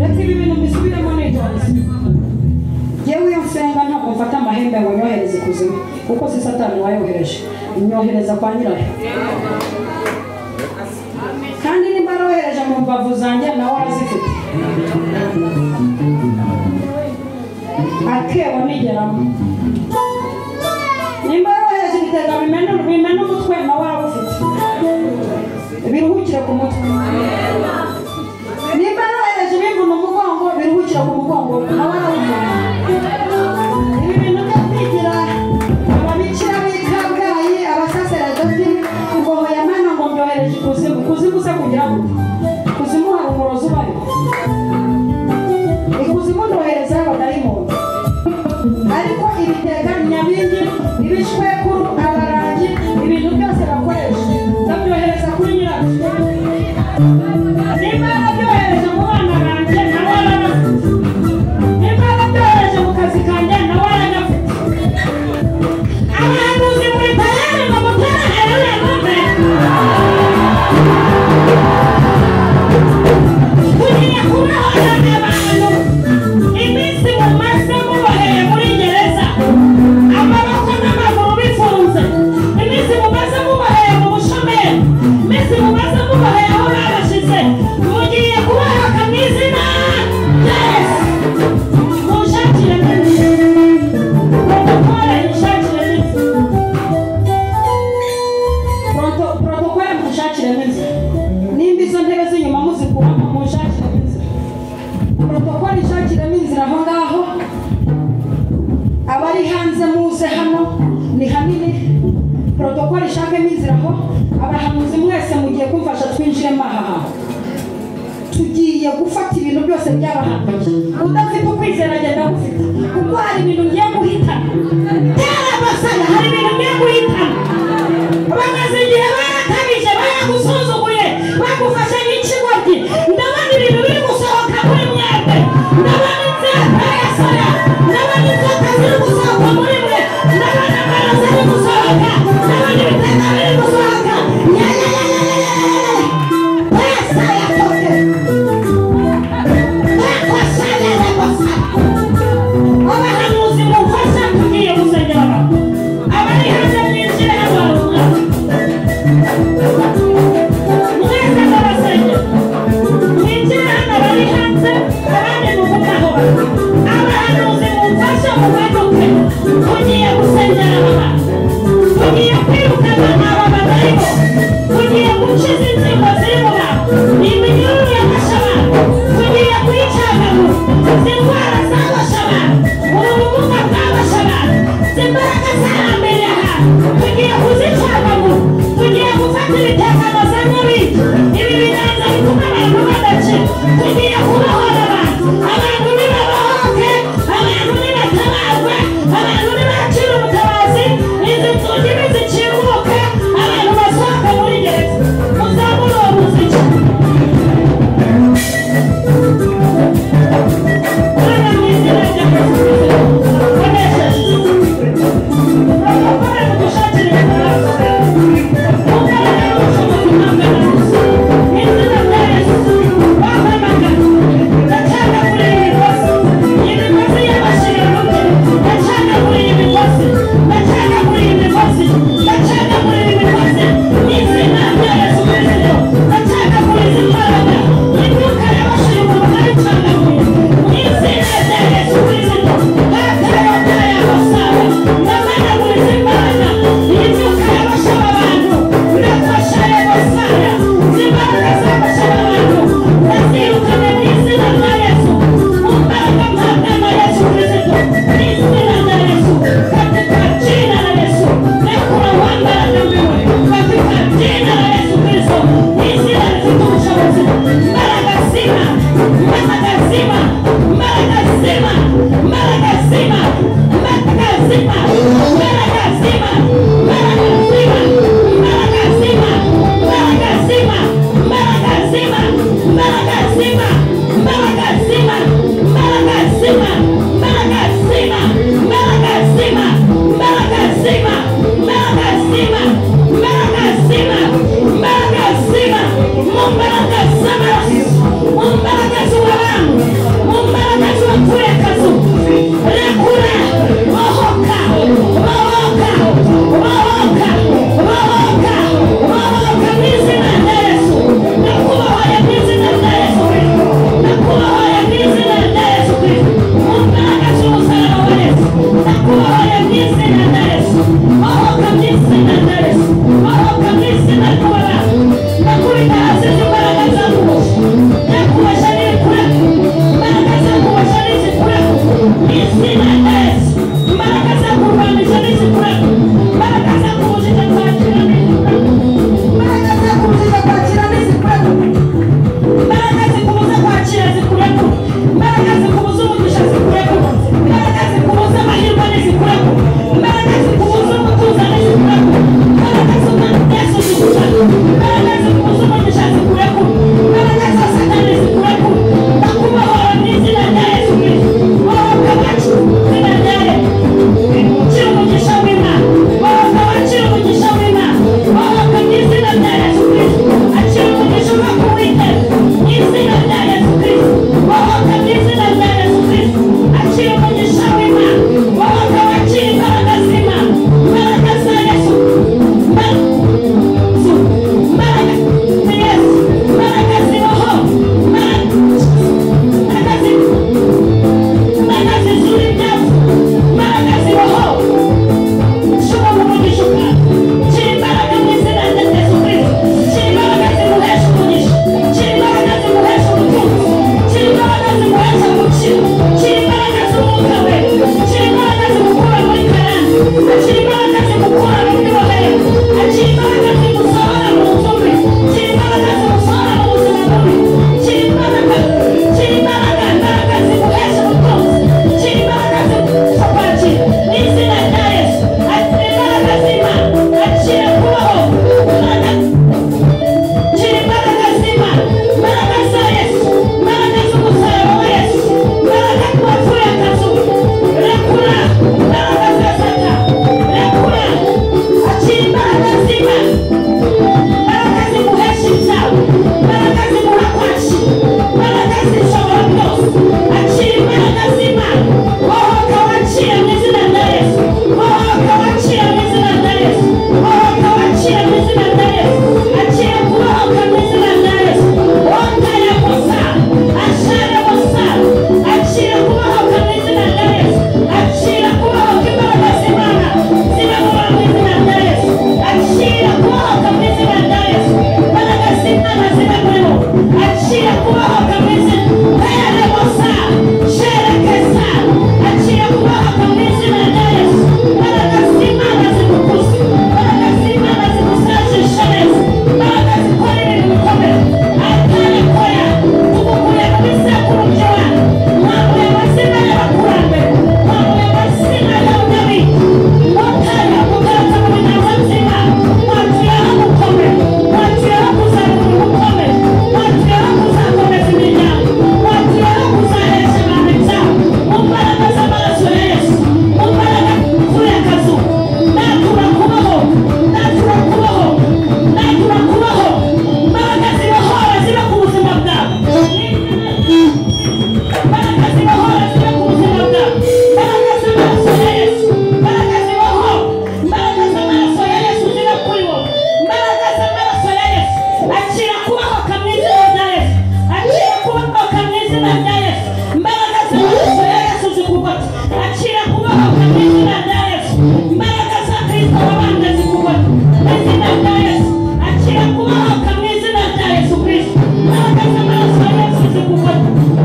Reka ibi bintu mbisubiremo nitonze. Yewe iyo nsenga ntabwo mfata amahembe ngo nyohereze ikuzimu, kuko si Satani wayohereje, nyohereza kwa nyirayo. Kandi nimba arohereje mu mbavu zanjye nawe arazifite, akebo nigeramo. Nimba arohereje ibitega bimena umutwe nawe arawufite, biruhukire ku mutwe. Nimba arohereje ibimvuna umugongo, biruhukire ku mugongo nawe arawufite. Ibi bintu byo kwigira ababikira b'i Kabgayi, abasaseredoti, ngo hoya mana ngo mbyohereje ikuzimu. Ikuzimu se kugira gute? Ikuzimu hari umurozi ubayo. Ikuzimu ndoherezayo abadayimoni, ariko ibitega nyabingi, ibishwekuru, abarangi, ibintu byose bakoresha ndabyohereza kuri nyirabyo. Nimba yarabyohereje mu bana banjye nawe arabafite, nimba yarabyohereje mu kazi kanjye nawe aragafite. Abahanuzi muri tayari ngo mutere haleluya none. Tugiye kubohora abantu iminsi mumaze muboheye muri gereza, amaboko n'amaguru bifunze, iminsi mumaze muboheye mu bushomeri, iminsi mumaze muboheye aho babashize, mugiye kubohoka mu izina rya Yesu. Munshakire neza, protokole inshakire neza, Protokole munshakire neza. Nimba izo ntebe z'inyuma muzikuramo, munshakire inzira. Protokole ishakiremo inzira aho ngaho. Abari hanze muze hano ni hanini. Protokole ishakemo inzira aho. Abahanuzi mwese mugiye kumfasha twinjiremo aha hantu. Tugiye gufata ibintu byose by'abahanuzi. Udafite ukwizera agenda agufite, kuko hari ibintu ngiye guhitana. Tera basana, hari ibintu ngiye guhitana. Bamaze igihe barakabije, baragusuzuguye, bagufashe nk'ikigoryi. Ndabona ibintu biri gusohoka muri mwebwe, ndabona inzira yasaya, ndabona inzoka ziri gusohoka muri mwe, ndabona amaraso ari gusohoka, ndabona ibitega biri gusohoka. Ya ya ya ya ya ya ya ya. Pesa ya toke. Bakosaya bakosa. Abahanuzi mufasha tugiye gusengera abantu. Abari hanze mwinjire hano hari umwami. Mwese ndabasengera. Mwinjire hano abari hanze, abandi mugume aho bari. Abahanuzi mumfashe mumanuke. Tugiye gusengera aba bantu. Tugiye kwirukana aba badayimoni. Tugiye gukiza inzingo ziri mu bantu. Iminyururu yafashe abantu. Tugiye kuyicagagura. Izi ndwara zaboshe abantu. Ubu bumuga bwaboshe abantu. Izi mbaraga zahambiriye ahantu. Tugiye kuzicagagura. Tugiye gufata ibitekano za nyabingi. Ibi biganza bituma abantu badakira. Tugiye kubohora abantu. Abantu nibabohoke, abantu nibatabarwe, abantu nibakira ubutabazi, izi nzugi nizikinguke, abantu basohoke muri gereza. Muzamure uwo muziki.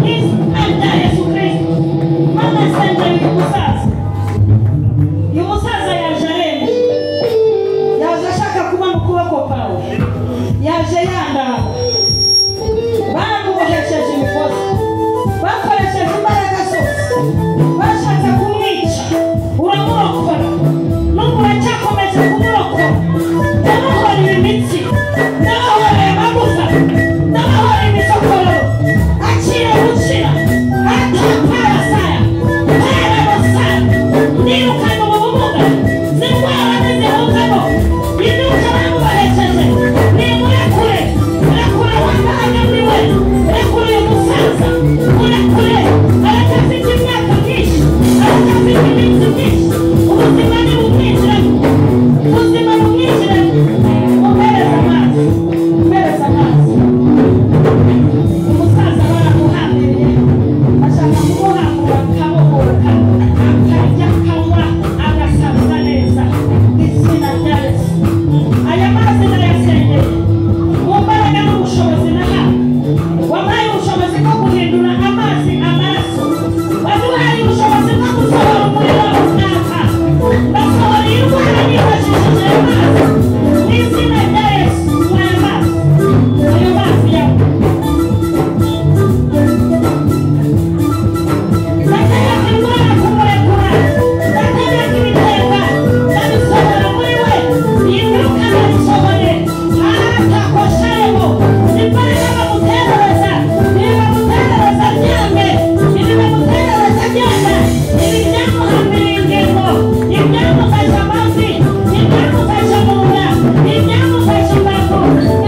Mu izina rya Yesu Kristo. Mana, sengera uyu musaza. Uyu musaza yaje arembye, yaje ashaka kubona ukuboko kwawe, yaje yandara. Baramubohesheje imigozi, bakoresheje imbaraga zose, bashatse kumwica, uramurokora, n'ubu uracyakomeje kumurokora. Ndabohoreye imitsi, ndabohoreye amagufa, ndabohoreye imisokororo. Akira gukira ataparasaya parabasaya. Nirukana ubu bumuga, zindwara ntizihungamo. Imyuka bamubohesheje nimurekure. Rekura wambaraga muri we, rekura uyu musaza, murekure. Aracyafite imyaka myinshi, aracyafite iminsi myinshi. Ubuzima nibumwinjiremo, ubuzima bumwinjiremo. Muhereze amazi, muhereze amazi. Umusaza baramuhambiriye, bashaka kumuhambura akabohoka, akarya, akanywa, agasaza neza. Izina rya Yesu, aya mazi ndayasengeye mu mbaraga n'ubushobozi nahawe. Wampaye ubushobozi bwo guhindura amazi amaraso, waduhaye ubushobozi bwo gusohora umuriro runaka. Ndasohora iyi ndwara nifashishije ayo mazi. Mu izina rya Yesu, nywa aya mazi, ayo mazi yawe. Ndategeka indwara kumurekura, ndategeka ibitega ndabisohora muri we. Iyi myuka ndayisohoye atakosharemo. Imbaraga bamuterereza, ibi bamuterereza byange, ibi bamuterereza byanga, ibi byamuhambiriye ingingo, ibyamufashe amavi, ibyamufashe mu nda, ibyamufashe imbavu,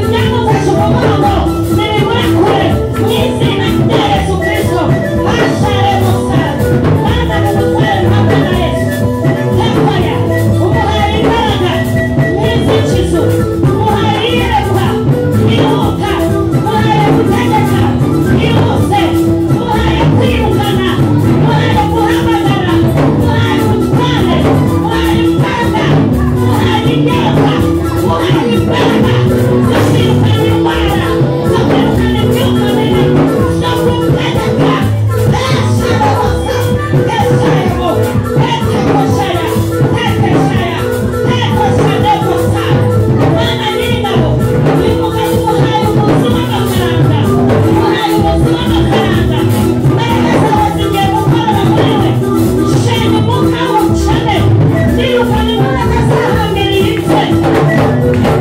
ibyamufashe umugongo, nibimurekure mu izina rya Yesu Kristo. Hashare musaza, Mana, mumutware hamwe na Yesu. Tekoya, umuhaye imbaraga nk'iz'ikizu, umuhaye iyerekwa yihuta, umuhaye gutegeka yihuse, umuhaye kwirukana, umuhaye guhamagara, umuhaye ubutware, umuhaye imbaraga, umuhaye iyerekwa, umuhaye imbaraga zo kwirukana indwara, zo kwirukana imyuka mibi, zo gutegeka.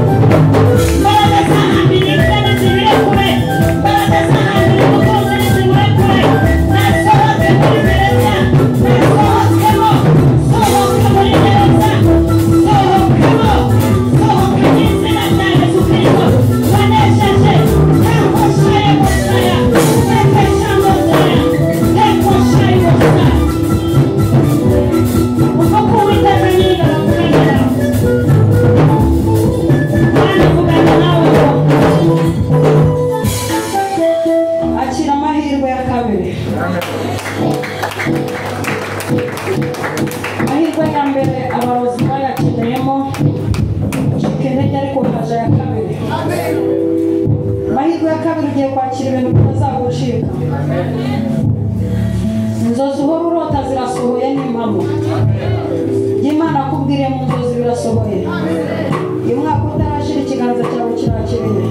Imbaraga zahambiriye imbaraga zibirekure, imbaraga zahambiriye umutunzi nizimurekure. Nasohoke muri gereza, nasohokemo, sohoka muri gereza, sohokamo, sohoka mu izina rya Yesu Kristo. Wanesheje takoshaye mosaya, tekesha mosaya, tekoshaye mosaya. Uko Uwiteka Nyiringabo avugana nawe. Mana, ivugana nawe ngo Akira amahirwe ya kabiri. Amahirwe ya mbere abarozi bayakeneyemo, ucika intege, ariko haje aya kabiri. Amahirwe ya kabiri, ugiye kwakira ibintu bitazagucika. Inzozi uhora urota zirasohoye n'impamo. Ibyo Imana akubwiriye mu nzozi birasohoye. Uyu mwaka utarashira, ikiganza cyawe kirakiriye.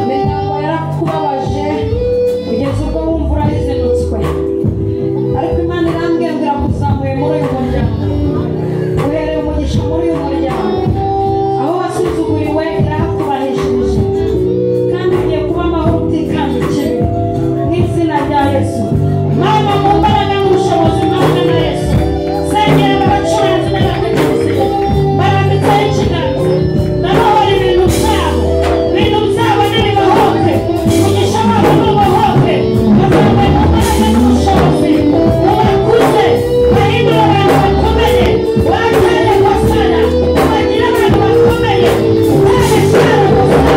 Imiryango yarakubabaje kugeza ubwo wumva urayizinutswe, ariko Imana irambwiye ngo irakuzamuye muri uyu muryango, uhereye umugisha muri uyu muryango. Aho wasuzuguriwe irahakubahishije, kandi ugiye kuba amahoro utikanga ikibi mu izina rya Yesu. Mana, mu mbaraga n'ubushobozi mpabwa na Yesu, sengera abacuranzi n'abatekinisiye, barambitseho ikiganza. Ndabohora ibintu byabo, ibintu byabo nibibohoke, umugisha wabo nubohoke. Bazambaye mu mbaraga n'ubushobozi, ubakuze, bahindure abantu bakomeye. Watare kosana, ubagire abantu bakomeye. Tere shara kosana,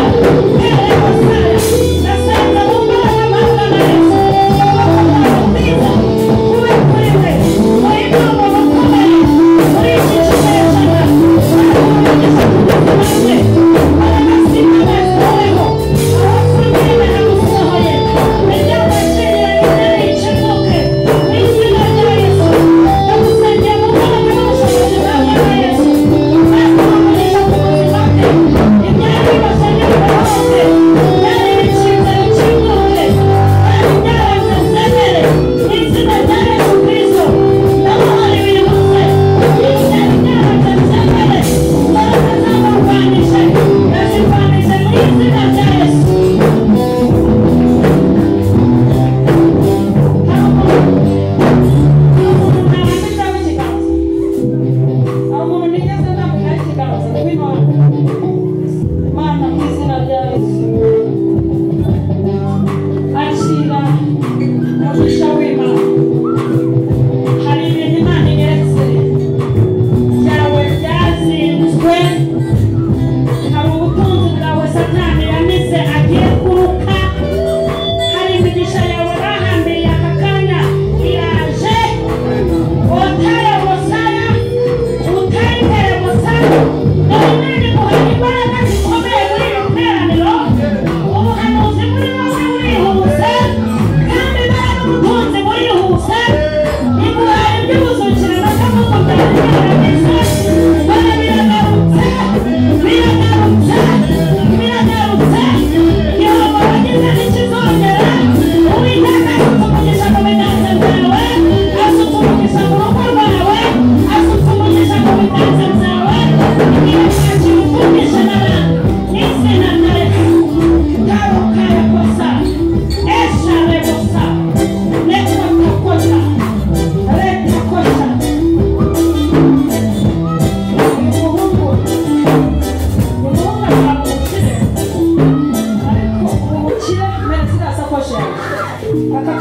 tere kosana. Nasenze mu mbaraga mpabwa na Yesu.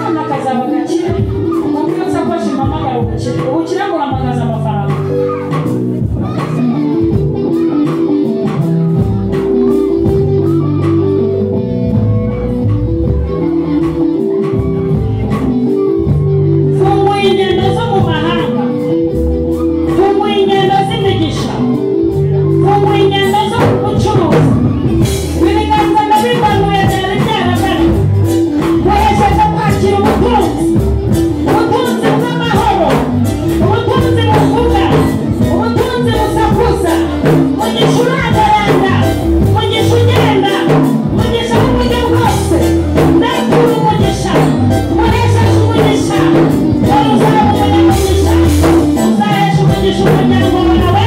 Akana kazaba gakire kumwe sakoshi mpamagara ubukire ubukire nguhamagaza amafaranga. Funguye ingendo zo mu mahanga, funguye ingendo z'imigisha, funguye ingendo zo gucuruza. Ibiganza ndabimanuye byari byaragana guhesheje kwakira ubutunzi, ubutunzi bw'amahoro, ubutunzi buvuga, ubutunzi busakuza, mugisha urandaranda, mugisha ugenda, mugisha w'uburyo bwose. Ndakura umugisha, muhesheje umugisha, dore uzaba umunyamugisha, uzahesha umugisha umuryango wawe.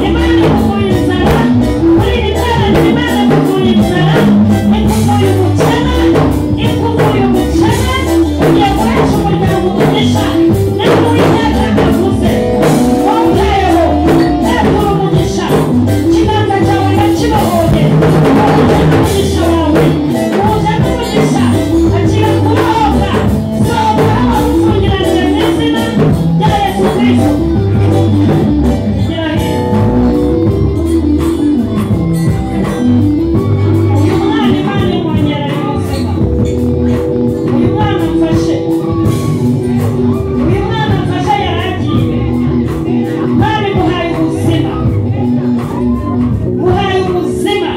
Imana ikuvuye inzara muri iri teraniro, Imana ikuvuye inzara, ikuvuye ubukene, ikuvuye ubukene, ugiye guhesha umuryango umugisha. Niko Uwiteka avuze. Wawutayeho, ndakura umugisha, ikiganza cyawe ndakibohoye, wuje n'umugisha wawe, wuje n'umugisha, akira kubohoka, sohoka aho wagufungiranije mu izina rya Yesu Kristo. Gera hino. Uyu mwana Imana imwongerera ubuzima. Uyu mwana mfashe, uyu mwana mfashe yaragiye. Imana imuhaye ubuzima, muhaye ubuzima.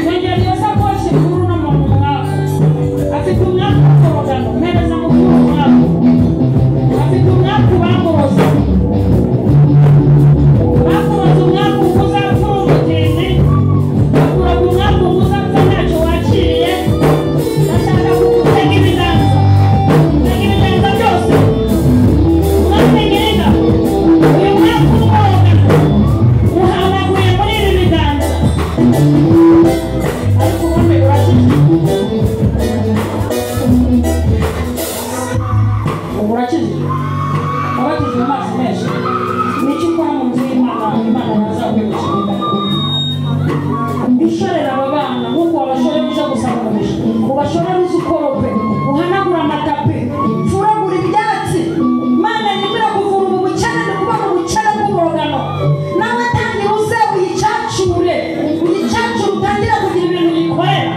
Mwongera iyo sakoshi kuri uno muntu umwaku. Afite umwaku w'ukorogano, mpereza mukuru umwaku. Afite umwaku bamuroze. Bakuroze umwaku ngo uzapfa uri umutindi, bakuroga umwaku ngo uzapfa ntacyo wakiriye. Ndashaka kugutega ibiganza, tega ibiganza byose. Mwami Nyiringabo, uyu mwaka w'umworogano uhanaguye muri ibi biganza. Ariko ubundi urakijijwe, ubu urakijijwe, wabatijwe amazi menshi. Nicyo ukora mu nzu y'Imana, Imana ntazakwibukira. Ushorera aba bana nk'uko wabashorera uje gusaba umugisha, ubashorera uzi ukorope, uhanagura amatapi, furagura ibyatsi. Imana irimo irakuvura ubu bukene, ndi kubona ubukene bw'umurogano. Nawe tangira uze uyicacure, uyicacure utangire kugira ibintu uyikorera.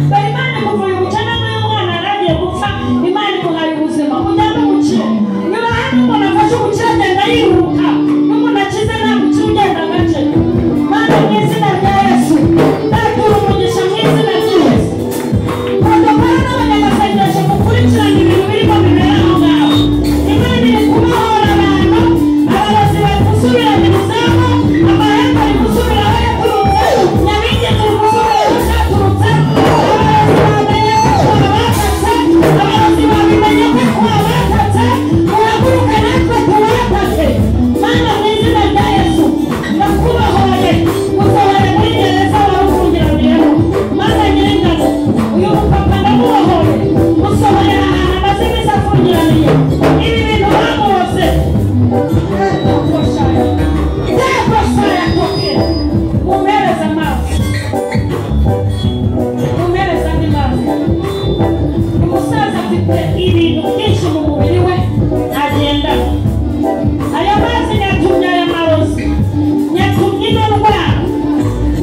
Dore Imana ikuvuye ubukene n'uyu mwana yari agiye gupfa, Imana imuhaye ubuzima, mujyane umukire. Nyuma hano umuntu afashe umukire agenda yiruka, n'umuntu akize nta mukire ugenda gake. Mana mu izina rya Yesu, ndatura umugisha mu izina ry'Yesu. Protokolo n'abanyamasengesho mukurikirane ibintu birimo bibera aho ngaho. Imana iri kubohora abantu, abarozi bari gusubira mu izamu, amahembe ari gusubira aho yaturutse, nyabingi ziri gusubira aho zaturutse, abarozi bamenye ko twabatatse, abarozi babimenye ko twabatatse, muhaguruke natwe tubatatse. Mana mu izina rya Yesu, ndakubohoye, ngusohoye muri gereza warufungiraniyeho. Mana Nyiringabo, uyu mupapa ndamubohoye, musohoye ahantu amaze iminsi afungiraniye. Ibi bintu bamuroze. Mumpereze amazi, mumpereze andi mazi. Umusaza afite ibintu byinshi mu mubiri we agenda. Aya mazi nyatumye aya marozi, nyatumye ino ndwara,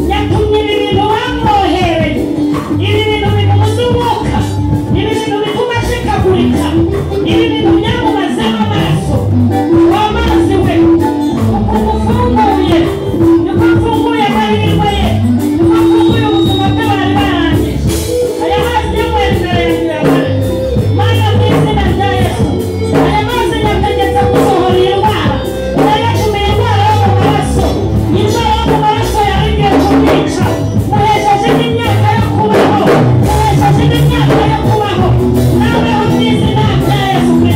nyatumye ibi bintu bamwohereye, ibi bintu bimubuza umwuka, ibi bintu bituma ashikagurika, ibi bintu byamumazemo amaraso. Wa mazi we, uko umufunguye niko mfunguye amahirwe ye, niko mfunguye ubuzima bwe bari barangije. Aya mazi yanywera imbere yanjye uyabone. Mana mu izina rya Yesu, aya mazi nyategetse gusohora iyi ndwara, ndayacumiye indwara yo mu maraso, indwara yo mu maraso yari igiye kumwica. Muhesheje n'imyaka yo kubaho, muhesheje n'imyaka yo kubaho. Naweho mu izina rya Yesu Kristo.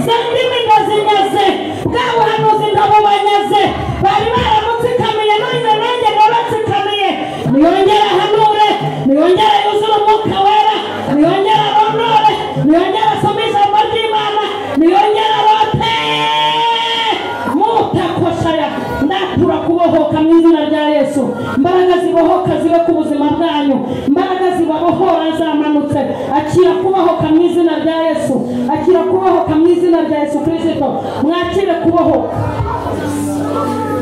Za ndimi ndazinyaze, bwa buhanuzi ndabubanyaze. Bari baramutsikamiye none nanjye ndabatsikamiye. Niyongere ahanure, niyongere yuzure umwuka wera, niyongere arondore, niyongere asome ijambo ry'Imana, niyongere arote. Mutakoshaya, ndatura kubohoka mu izina rya Yesu. Imbaraga zibohoka zibe ku buzima bwanyu, imbaraga zibabohora zamanutse. Akira kubohoka mu izina rya Yesu, akira kubohoka mu izina rya Yesu Kristo. Mwakire kubohoka.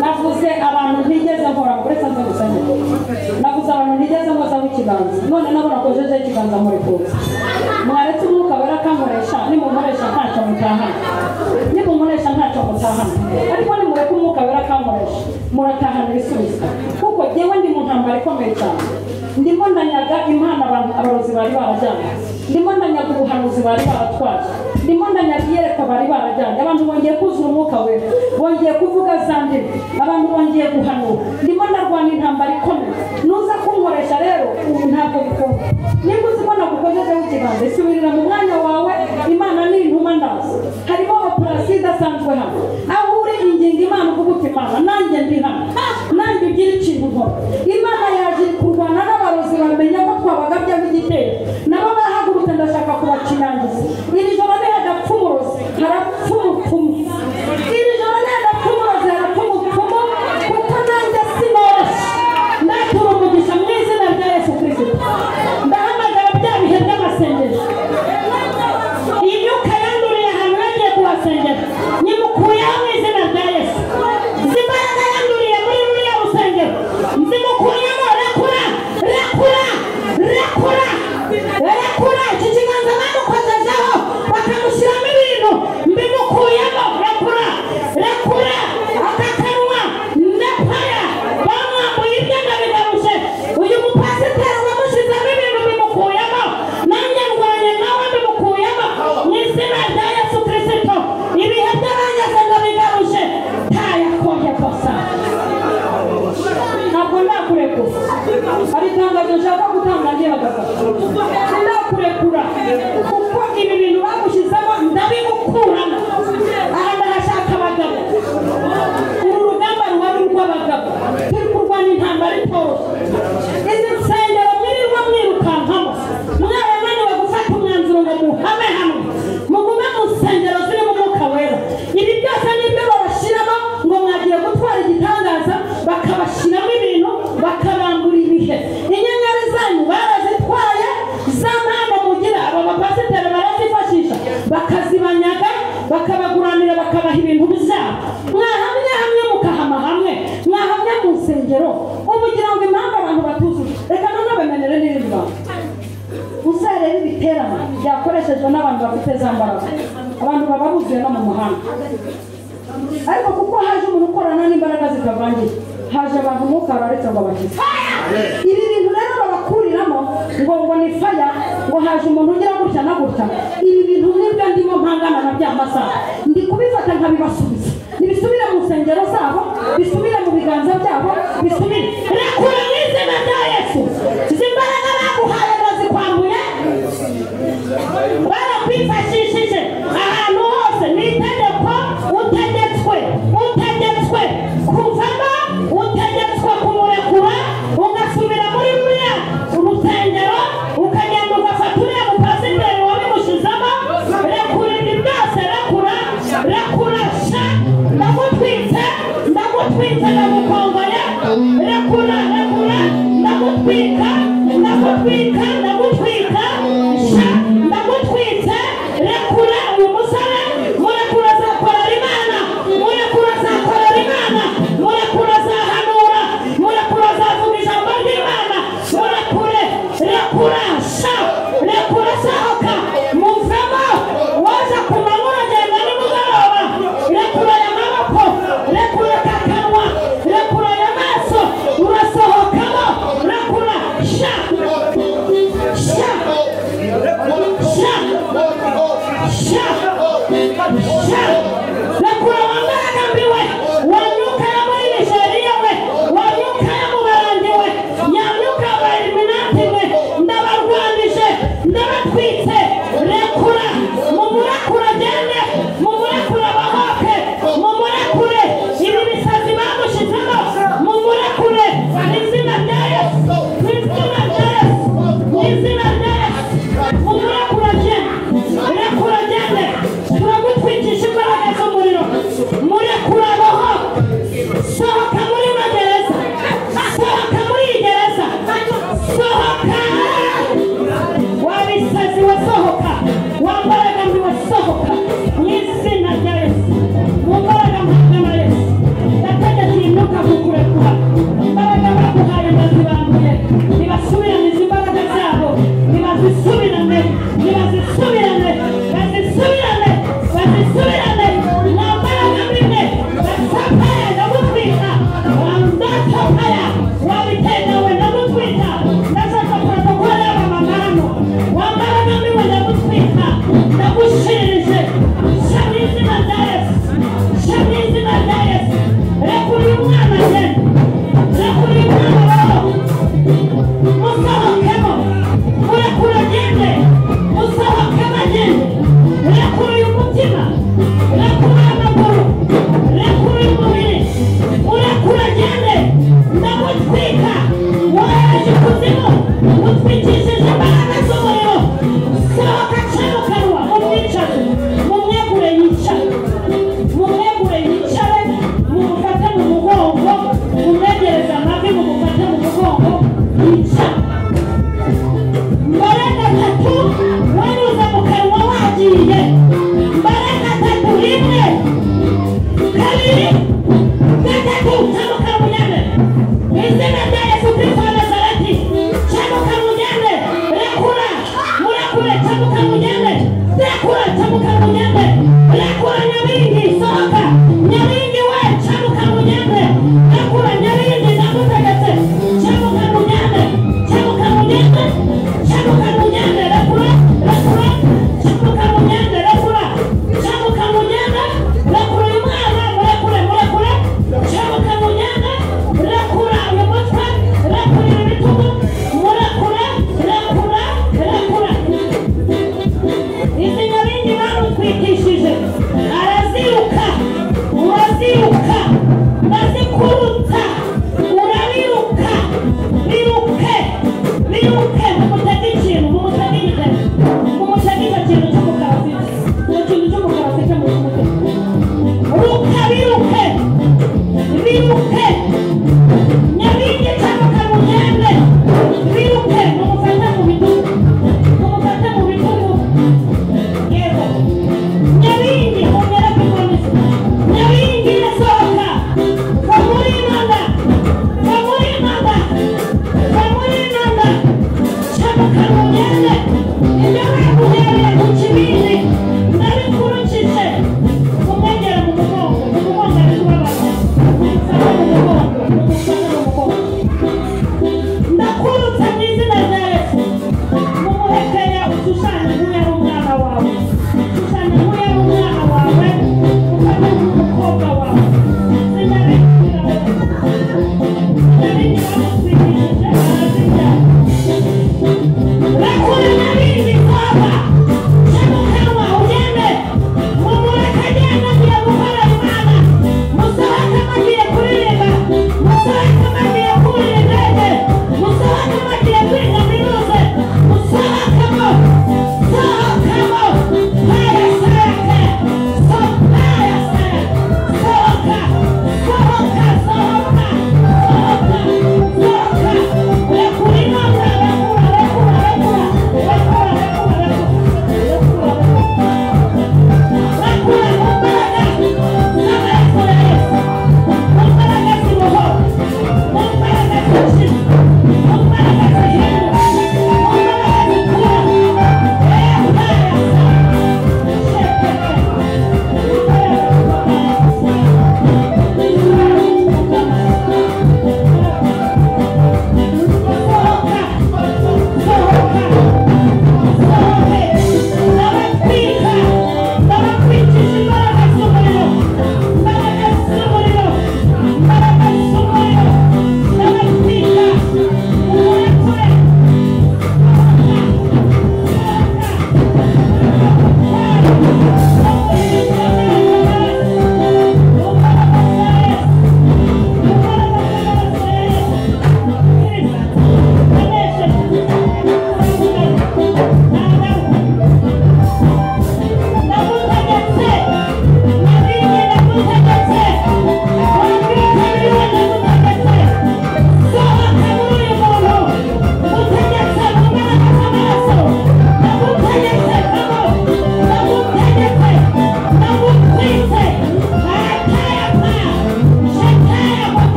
Navuze abantu ntigeze nkora, uretse nze gusa nyine. Navuze abantu ntigeze nkozaho ikiganza, none nabo nakojejeho ikiganza muri kuza. Mwaretse umwuka wera akankoresha, nimunkoresha ntacyo mutahana, nimunkoresha ntacyo mutahana. Ariko nimureke umwuka wera akankoresha, muratahana ibisubizo. Kuko jyewe ndi mu ntambara ikomeye cyane. Ndimo ndanyaga impano abantu abarozi bari barajyanye, ndimo ndanyaga ubuhanuzi bari baratwaje, ndimo ndanyaga iyerekwa bari barajyanye. Abantu bongeye kuzura umwuka wera, bongeye kuvuga za ndimi, abantu bongeye guhanura. Ndimo ndarwana intambara ikomeye. Nuza kunkoresha rero ubu ntabwo bikunda. Nimba uzi ko nagukojejeho ikiganza, isubirira mu mwanya wawe. Imana ni intuma ndazi. Harimo operasiyo idasanzwe hano. Aho uri ingingo Imana uvuga uti Imana nanjye ndi hano, nanjye ugira ikintu nkora. Imana yaje kurwana n'abarozi bamenya ko twabagabyeho igitero, nabo barahagurutse ndashaka kubakinangiza. Iri joro nihadapfa umurozi harapfa umupfumu, iri joro nihadapfa umurozi harapfa umupfumu, kuko nanjye sinoroshye. Ndatura umugisha mu izina rya Yesu Kristo. Ndahamagara bya bihe by'amasengesho. Iyi myuka yanduriye ahantu yagiye kuhasengera, nyimukuyeho mu izina rya Yesu. Izi mbaraga yanduriye muri ruriya rusengero, nzimukuyemo. Rekura, rekura, rekura, rekura. Iki kiganza bamukojejeho bakamushyiramo ibintu, mbimukuyemo. Rekura, rekura. Aka kanwa ndapaya, bamwambuye ibyo ndabigaruje. Uyu mupasiteri wamushyizemo ibintu bimukuyemo, nanjye ndwanye nawe mbimukuyemo mu izina rya Yesu Kristo. Ibihe by'abanyaze ndabigaruje. Tayakoye kosa, ntabwo ndakurekura. Hari itangazo nshaka gutanga ngihagaze, sindakurekura kuko ibi bintu bagushyizemo ndabigukuramo. Aha ndahashaka abagabo. Uru rugamba ruba ari urw'abagabo. Turi kurwana intambara itoroshye. Izi nsengero mwirirwa mwirukankamo, mwarananiwe gufata umwanzuro ngo muhame hamwe, mugume mu nsengero zirimo umwuka wera. Ibi byose nibyo babashyiramo ngo mwagiye gutwara igitangaza, bakabashyiramo ibintu, bakabambura ibihe. Inyenyeri zanyu barazitwaye, za mpano mugira aba bapasiteri barazifashisha, bakazibanyaga, bakabaguranira, bakabaha ibintu byabo. Mwahamye hamwe mukahama hamwe, mwahamye mu nsengero. Ubu ugira ngo impamvu abantu batuzuye, reka none bamenyere n'ibindi bantu. Uzarebe ibiterane byakoreshejwe n'abantu bafite za mbaraga, abantu baba buzuye no mu muhanda. Ariko kuko haje umuntu ukorana n'imbaraga zitavangiye, haje abantu umwuka araretse ngo abakize. Ibi bintu rero babakuriramo ngo ni faya, ngo haje umuntu ugira gutya na gutya. Ibi bintu nibyo ndimo mpangana na bya masaha, ndi kubifata nkabibasubiza. Nibisubire mu nsengero zabo, bisubire mu biganza byabo, bisubire. Rekura mu izina rya Yesu. Izi mbaraga baguhaye ndazikwambuye, barakwifashishije ahantu hose. Ni itegeko, utegetswe, utegetswe kuvamo, utegetswe kumurekura, ugasubira muri ruriya urusengero, ukagenda ugafata uriya mupasiteri wabimushyizemo. Rekura ibi byose, rekura, rekura sha. Ndagutwitse, ndagutwitse, ndagukongoye. Rekura, rekura, ndagutwika, ndagutwika, ndagutwika sha, ndagutwitse. Rekura uyu musore, murekura azakorera Imana, murekura azakorera Imana, murekura azahanura, murekura azavuga ijambo ry'Imana. Murekure, rekura sha, rekura sohoka, muvemo. Waza ku manywa uragenda nimugoroba. Rekura aya maboko, rekura aka kanwa, rekura aya maso, urasohokamo. Rekura sha, sha, sha, sha, sha. Rekura wa mbaraga mbi we, wa myuka yo muri Nigeria we, wa myuka yo mu Barandi we, ya myuka ya Illuminati we, ndabarwanije, ndabatwitse. Rekura, mumurekura agende, mumurekure.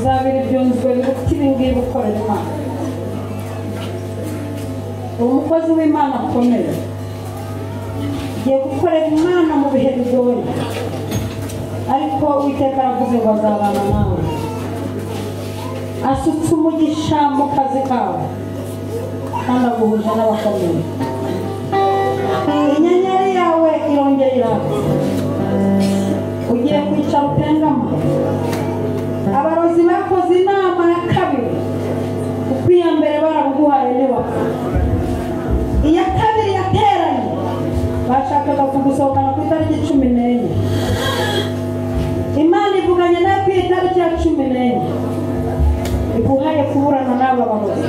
Uzabira ibyunzwe biruta ibi ngibi ukorera Imana. Umukozi w'Imana akomeye, ugiye gukorera Imana mu bihe bigoye, ariko Uwiteka aravuze ngo azabana nawe. Asutse umugisha mu kazi kawe kandi aguhuje n'abakomeye. Inyenyeri yawe irongera iraka, ugiye kwicara utengama. Abarozi bakoze inama ya kabiri, kuko iya mbere barabuguhaye ntiwapfa. Iya kabiri yateranye bashakaga kugusohokana ku itariki 14. Imana ivuganye nawe ku itariki ya 14, iguhaye kuburana n'aba barozi.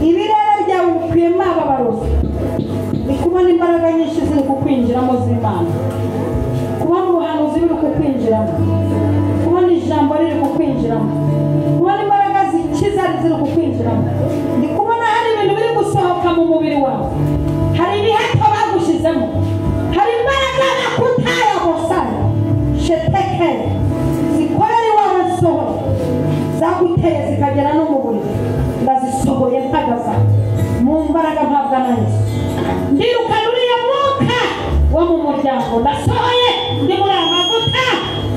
Ibirere byawe bikuyemo aba barozi. Ni kubona imbaraga nyinshi ziri kukwinjiramo z'Imana, kubona ubuhanuzi buri kukwinjiramo, kubona ijambo riri kukwinjiramo, kubona imbaraga zikiza ziri kukwinjiramo. Ndi kubona hari ibintu biri gusohoka mu mubiri wawe, hari ibihato bagushyizemo, hari imbaraga bakutaya bosaya sheteke zikorera iwawe sohora zaguteye zikagera no mu buriri. Ndazisohoye mpagaza mu mbaraga mpabwa na Yesu. Ndirukana uriya mwuka wo mu muryango, ndasohoye ndi muri aya mavuta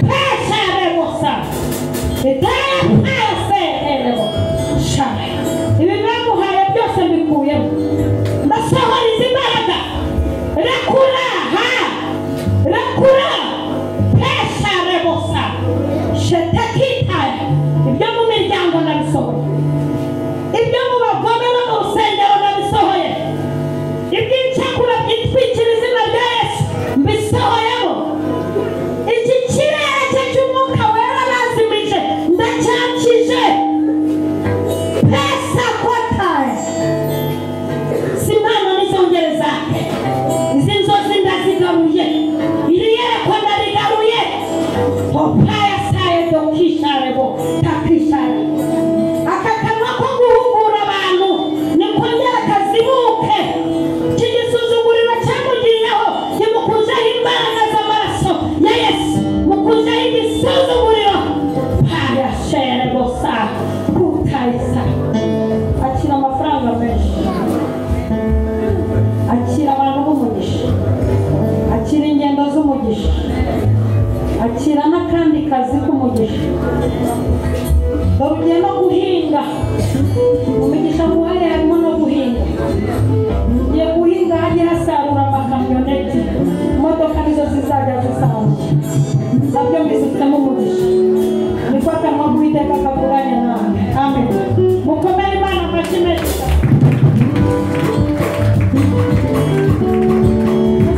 pesha rebosa itepase erebo sha. Ibi baguhaye byose mbikuyemo, ndasohora izi mbaraga. Rekura ha, rekura pesha rebosa shetekitaya. Ibyo mu miryango ndabisohoye, ibyo mu bagome no mu rusengero ndabisohoye, iby'incakura byitwikira izina rya Yesu mbisohoyemo. Iki kirere cye cy'umwuka wera bazimije ndacyakije. Pesa kotaye si impano nizongere zake. Izi nzozi ndazigaruye, iri yerekwa ndarigaruye. Popaya saye dokisharebo takishare. Aka kanwa ko guhugura abantu nikongera kazibuke. Iki gisuzuguriro cyamugiyeho kimukujeho imbaraga z'amaraso ya Yesu, mukujeho igisuzuguriro. Paya sherebosa kutayisa. Akira amafaranga menshi, akira abantu b'umugisha, akira ingendo z'umugisha, akira n'akandi kazi k'umugisha. Dore ugiye no guhinga, umugisha muhaye harimo no guhinga. Ugiye guhinga hajye hasarura amakamyoneti, imodoka nizo zizajya zisarura, nabyo mbisutsemo umugisha. Niko akanwa k'Uwiteka kavuganye nawe. Amen. Mukomere Imana amashyi menshi.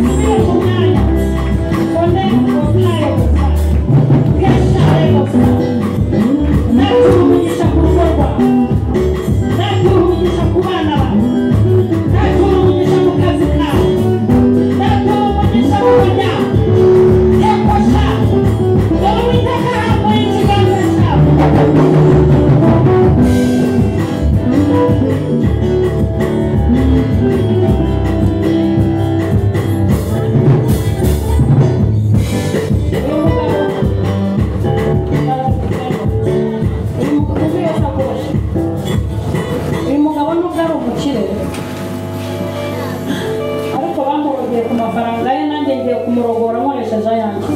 Musubire mu mwanya. Kone otaye gusa keshare gusa. Natura umugisha ku rugo rwawe, natura umugisha ku bana bawe, natura umugisha mu kazi kawe, natura umugisha mu muryango. Tekosha dore Uwiteka arambuye ikiganza cyawe. Uyu mugabo nubwo ari umukire, ariko bamurogeye ku mafaranga ye, nanjye ngiye kumurogora nkoresheje ayanjye.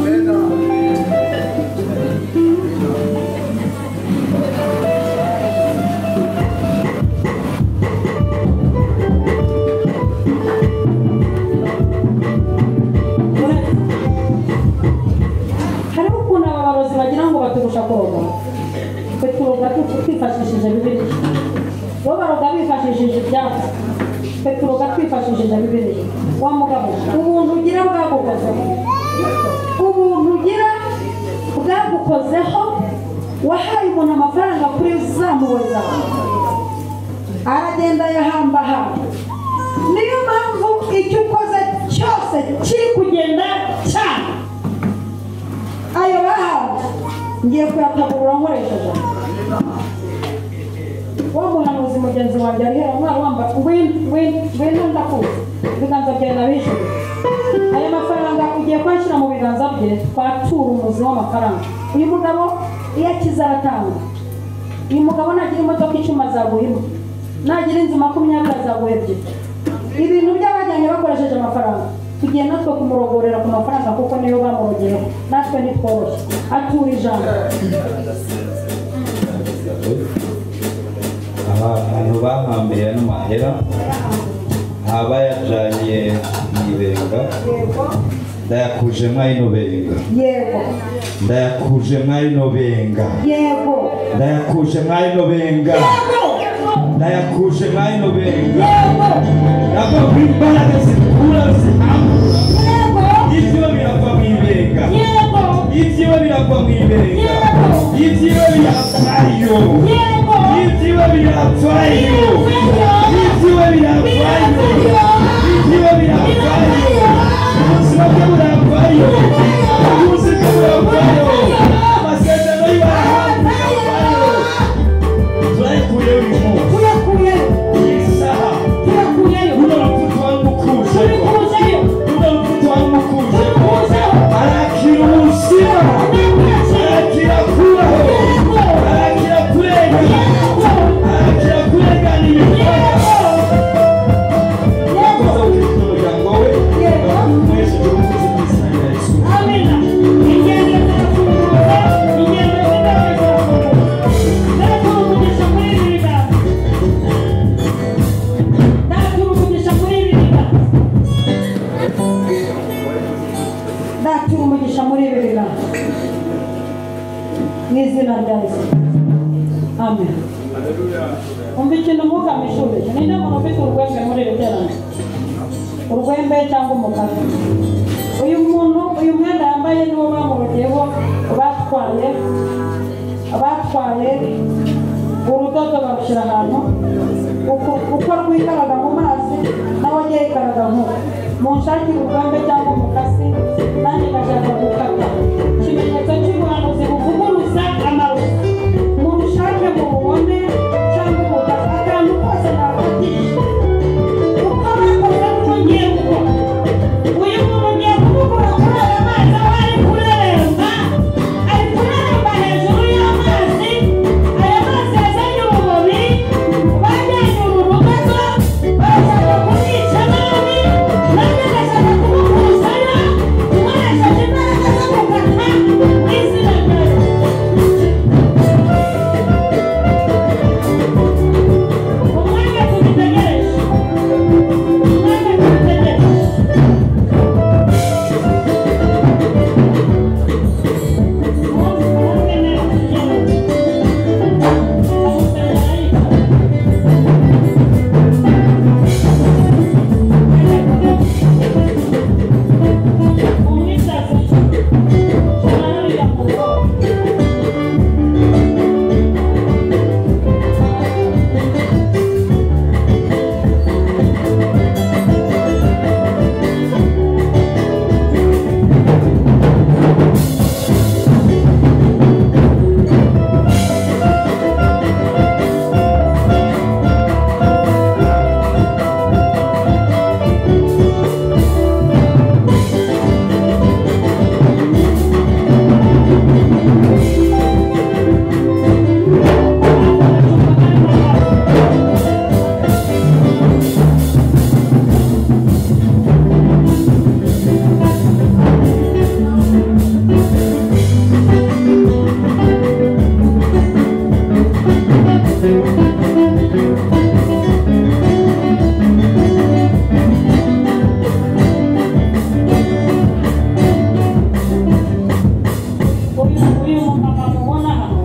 Hariho ukuntu aba barozi bagira ngo baturusha kuroga, twe turoga twifashishije Bibiliya, bo baroga bifashishije ibyatsi, twe turoga twifashishije Bibiliya. Wa mugabo, ubuntu ugira bwagukozeho, ubuntu ugira bwagukozeho. Wahaye umuntu amafaranga kuri za mpuhwe zawe, aragenda yahambahamba. Niyo mpamvu icyo ukoze cyose kiri kugenda cyane. Ayo bahawe ngiye kuyataburura nkoresheje. Wa muhanuzi mugenzi wanjye ari hera mwari wamba ngwino ndakuzi, ibiganza byawe nabishyuye. Aya mafaranga ugiye kuyashyira mu biganza bye, twatura umuzi w'amafaranga. Uyu mugabo Iyo akize aratanga. Uyu mugabo nagira imodoka 10 azaguha imwe, nagira inzu 20 azaguha 2. Ibintu by'abajyanye bakoresheje amafaranga, tugiye natwe kumurogorera ku mafaranga kuko niyo bamurogeyeho, natwe ntitworoshye. Atura ijambo. Abantu bahambiriye n'amahera abayajanye mw'ibenga, ndayakuje mw'ino benga. Yego. Ndayakuje mw'ino benga. Yego. Ndayakuje mw'ino benga. Yego. Ndayakuje mw'ino benga. Yego. Nako imbaraga zikura zihambura. Yego. Ivyo birava mw'ibenga. Yego. Ivyo birava mw'ibenga. Yego. Ivyo biravayo. Yego. Ivyo biravayo. Ivyo biravayo. Ivyo biravayo. Ubuzima bwe buravayo. Ubuzima buravayo. Amasezerano y'Imana buravayo. Turayikuyeyo uyu munsi. Tuyakuyeyo. Isaha. Tuyakuyeyo. Runo rupfu twamukujeyo. Turukujeyo. Runo rupfu twamukujeyo. Turukujeyo. Arakira ubuzima. Arakira kubaho. Arakira kurengana. Arakira kurengana imipaka. Yakoze umuryango we. Mwese turamukuze mu izina rya Yesu. Amina. Ingendo zirafunguka, ingendo z'indege zirafunguka. Ndatura umugisha muri ibi biganza. Ndatura umugisha muri ibi biganza. Ndatura umugisha muri ibi biganza. Mu izina rya Yesu. Amen. Umva ikintu umwuka mwishurije. Ninde muntu ufite urwembe muri iri teraniro? Urwembe cyangwa umukara? Uyu muntu, uyu mwenda yambaye niwo bamurogeyeho, batwaye urudodo barushyira ahantu, uko rwikaraga mu mazi nawe agiye yikaraga nk'uko. Munshakire urwembe cyangwa umukasi, nanjye ndashaka gukata. Ikimenyetso cy'ubuhanuzi buvuguruza amarozi. Murushake mububone cyangwa umukasi, akantu kose nakatisha. Uko bakoze niko ngiye gukora. Uyu muntu ngiye kumukura kuri aya mazi aho ari kureremba, ari kureremba hejuru y'amazi, aya mazi yazanye urubobi, bajyanye uru rudodo, barashaka kumwica nabi, nanjye ndashaka kumukuzayo, nkoresheje imbaraga zo gukata mu izina rya Yesu. Umwanya tubitegereje. Umwanya tubitegereje. Uyu mumama mubona hano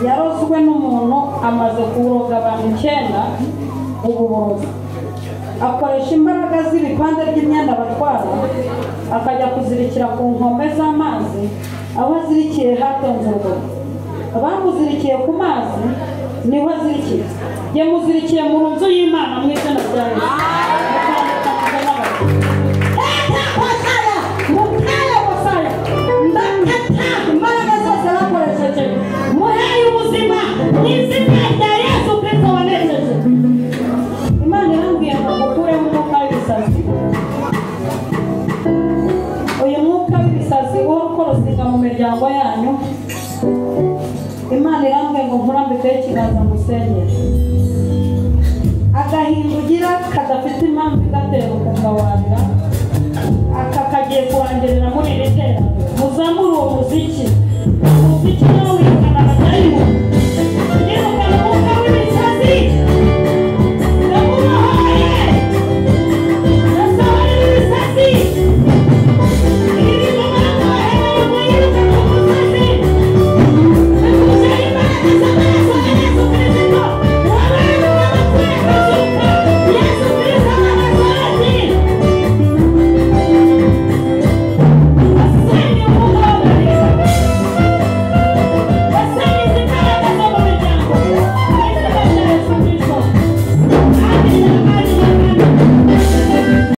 yarozwe n'umuntu amaze kuroga abantu 9 ubu burozi. Akoresha imbaraga z'ibipande by'imyenda batwara, akajya kuzirikira ku nkombe z'amazi, aho azirikiye hatonze urugomo. Bamuzirikiye ku mazi niho azirikiye. Yamuzirikiye mu nzu y'Imana mu izina rya Yesu. Imbaraga zose bakoresheje muhaye ubuzima mu izina rya Yesu Kristo wanesheje. Imana irambwiye ngo ukuremo umwuka w'ibisazi. Uyu mwuka w'ibisazi uhora ukorosinga mu miryango. Ikiganza ngusengere. Agahinda ugira kadafite impamvu igatera ukumva warira, aka kagiye kurangirira muri iri teraniro. Muzamure uwo muziki, umuziki nawe wirukana abadayimoni.